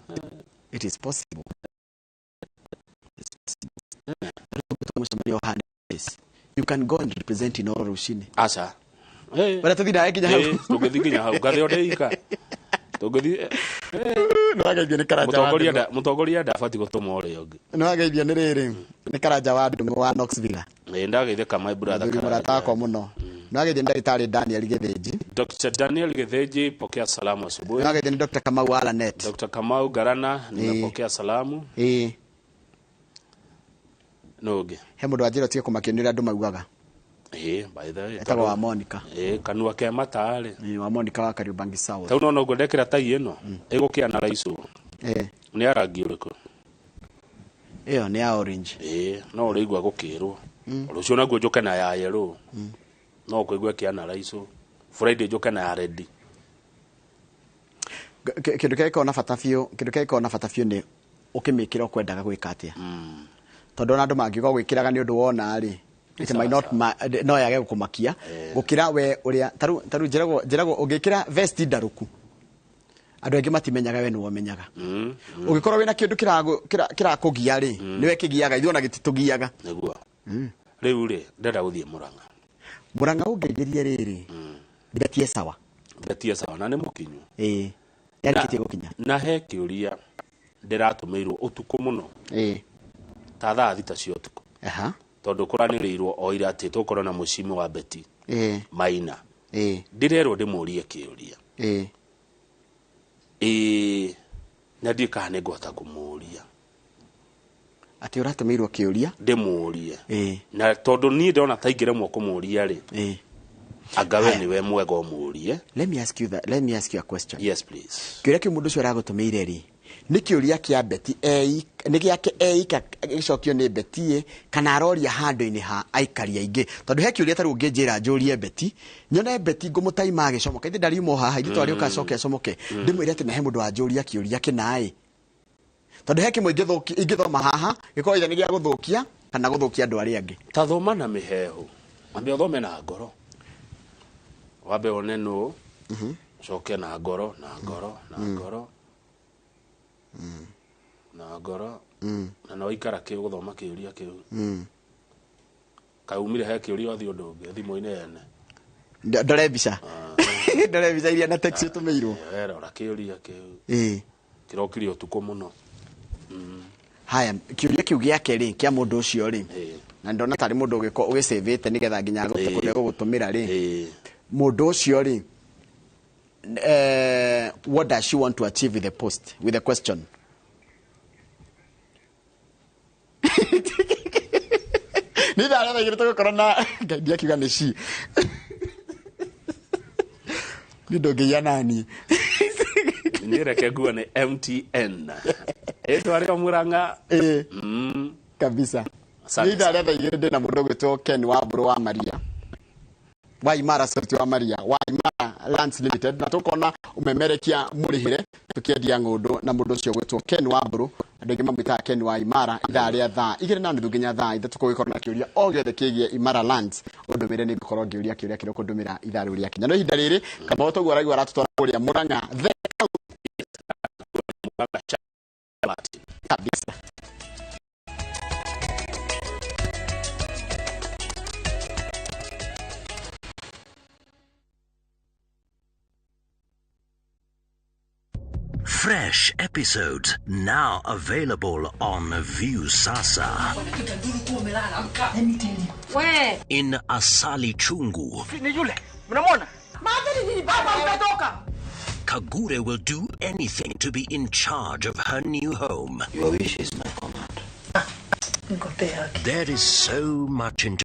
It is possible. It is possible. Mũcemanio ũhana this. You can go and represent in Oro rũcinĩ. Aca. Ũrĩa tũthiĩ nawe nginya hau. Tũngĩthiĩ nginya hau. Ngathĩ o ndĩika. Tũngĩthiĩ. Nĩwageithio nĩ Karanja wa Mũtongoria Ndung'u. mũtongoria ndabatiĩ gũtũma ũrĩa ũngĩ. Nĩwageithio nĩ rĩrĩ, nĩ Karanja wa Ndung'u wa Knoxville. Ĩĩ ndageithĩka my brother Mũthuri mũrata Karanja. wakwa mũno. Nĩwageithio nĩ ndagĩtarĩ Daniel Gĩthĩnji. Dr. Daniel Gĩthĩnji, pokea salamu asubuhi. Nĩwageithio nĩ Dr. Kamau wa Lanet. Dr. Kamau Garana, nimepokea salamu. Nũ ũngĩ? He mũndũ wanjĩra ũtige kũmakio nĩ ũrĩa andũ maugaga. Ĩĩ, by the way. Etagwo wa Monica. Ĩĩ, kanua ke mata-rĩ. Ĩĩ, wa Monica wa Kariobangi South. Tau nona ũguo ndekĩra tai ĩno, ĩgũkĩa na raicũ. Nĩ ya rangi ũrĩkũ? Ĩyo nĩ ya orange. Ĩĩ, no ũrĩigua gũkĩrwo. Rũciũ naguo njũke na ya yellow. No ũkũigua ĩkĩana raicũ. Friday njũke na ya red. Kĩndũ kĩrĩa gĩkoragwo na bata biũ, kĩndũ kĩrĩa gĩkoragwo na bata biũ nĩ ũkĩmĩkĩra ũkwendaga gwĩka atĩa. Tondũ ona andũ mangiuga gwĩkĩraga nĩ ũndũ wona rĩ, it might not no yage gũkũmakia gũkĩra we ũrĩa tarĩu njĩragwo ũngĩkĩra vest ndarũku andũ aingĩ matimenyaga we nĩwe ũmenyaga. Ũngĩkorwo wĩna kĩndũ kĩrakũgia rĩ, nĩwe kĩgiaga, ithuĩ ona gĩtitũgiaga. Nĩguo. Rĩu rĩ, ndĩrenda gũthiĩ Mũrang'a. Mũrang'a ũngĩingĩrie rĩrĩ, betie sawa. Betie sawa na nĩ mũkinyu. Ĩĩ. Yarĩkĩtie gũkinya. Na he kĩũria ndĩratũmĩirwo ũtukũ mũno. Ta thaa 6 cia ũtukũ. Tondũ kũranĩrĩirwo o ira atĩ tũkorwo na mũcimi wa Beti. Maina. Ndĩrerwo ndĩmũrie kĩũria. Ĩĩ, na ndiũĩ kana nĩngũhota kũmũria. Atĩ ũratũmĩirwo kĩũria? Ndĩmũrie. Na tondũ niĩ ndona ta ingĩremwo kũmũria rĩ, anga we nĩwe mwega ũmũrie. Let me ask you that. Let me ask you a question. Yes, please. Kĩũria kĩu mũndũ ũcio aragũtũmĩire rĩ, nĩ kĩũria kĩa Beti nĩ gĩake eika gĩcokio nĩ Beti ĩ, kana aroria handũ-inĩ ha aikari aingĩ? Tondũ he kĩũria ta rĩu ũngĩnjĩra njũrie Beti, nyone Beti ngũmũtaima agĩcomoka, ithe ndariuma o haha, ithuĩ twarĩũka acoke acomoke. Ndĩmwĩre atĩ na he mũndũ wanjũria kĩũria kĩna ĩ. Tondũ he kĩmwe ingĩthoma haha, gĩkorwo either nĩ gĩa gũthũkia kana gũthũkia andũ arĩa angĩ. Ta thoma na mĩhehu, wambe ũthome na ngoro. Wambe wone nũ, ũcoke na ngoro, na ngoro, na ngoro. Na ngoro. Na no ikara kĩu gũthoma kĩũria kĩu. Kaumire he kĩũria ũthiĩ ũndũ ũngĩ thimũ-inĩ ene. Ndore mbica. Ndore mbica iria na text ĩtũmĩirwo. Rora kĩũria kĩu. Ĩĩ. Kĩrokire ũtukũ mũno. Haya, kĩũria kĩu gĩake rĩ, kĩa mũndũ ũcio rĩ, na ndona tarĩ mũndũ ũgĩkorwo ũgĩcĩvĩte nĩgetha nginya agote kũrĩa gũgũtũmĩra rĩ, mũndũ ũcio rĩ, what does she want to achieve with the post, with the question? Nĩ thaa rĩa thaa igĩrĩ tũgũkorwo na Ngai ndiakiuga nĩ she. Nĩ ndũngĩgĩa nani. Niĩ reke nguo nĩ MTN. Ĩtwarĩo Murang'a. Ĩĩ. Kabisa. Asante. Nĩ ithaa rĩa thaa igĩrĩ ndĩna mũndũ ũgwĩtwo Ken Wambũrũ wa Maria. Wa Imara Safety wa Maria, wa Imara Lands Limited, na tukona umemerekia mũrĩhĩre tukiendia ng'ũndũ na mũndũ ũcio ũgwĩtwo Ken Wambũrũ, andũ aingĩ mamwĩtaga Ken wa Imara. Ithaa rĩa thaa igĩrĩ na nuthu nginya thaa ithatũ kũgĩkorwo na kĩũria o gĩothe kĩgiĩ Imara Lands, ũndũmĩre nĩ ngũkorwo ngĩũria kĩũria kĩrĩa ũkũndũmĩra ithaa rĩu rĩakinya. No ihinda rĩrĩ Kamau toguo araigua aratũtwara kũrĩa Murang'a the kabisa. Fresh episodes now available on Viusasa. In Asali Chungu, Ni yule. Mnamwona? Baba mtatoka. Kagure will do anything to be in charge of her new home. Your wish is my command. There is so much into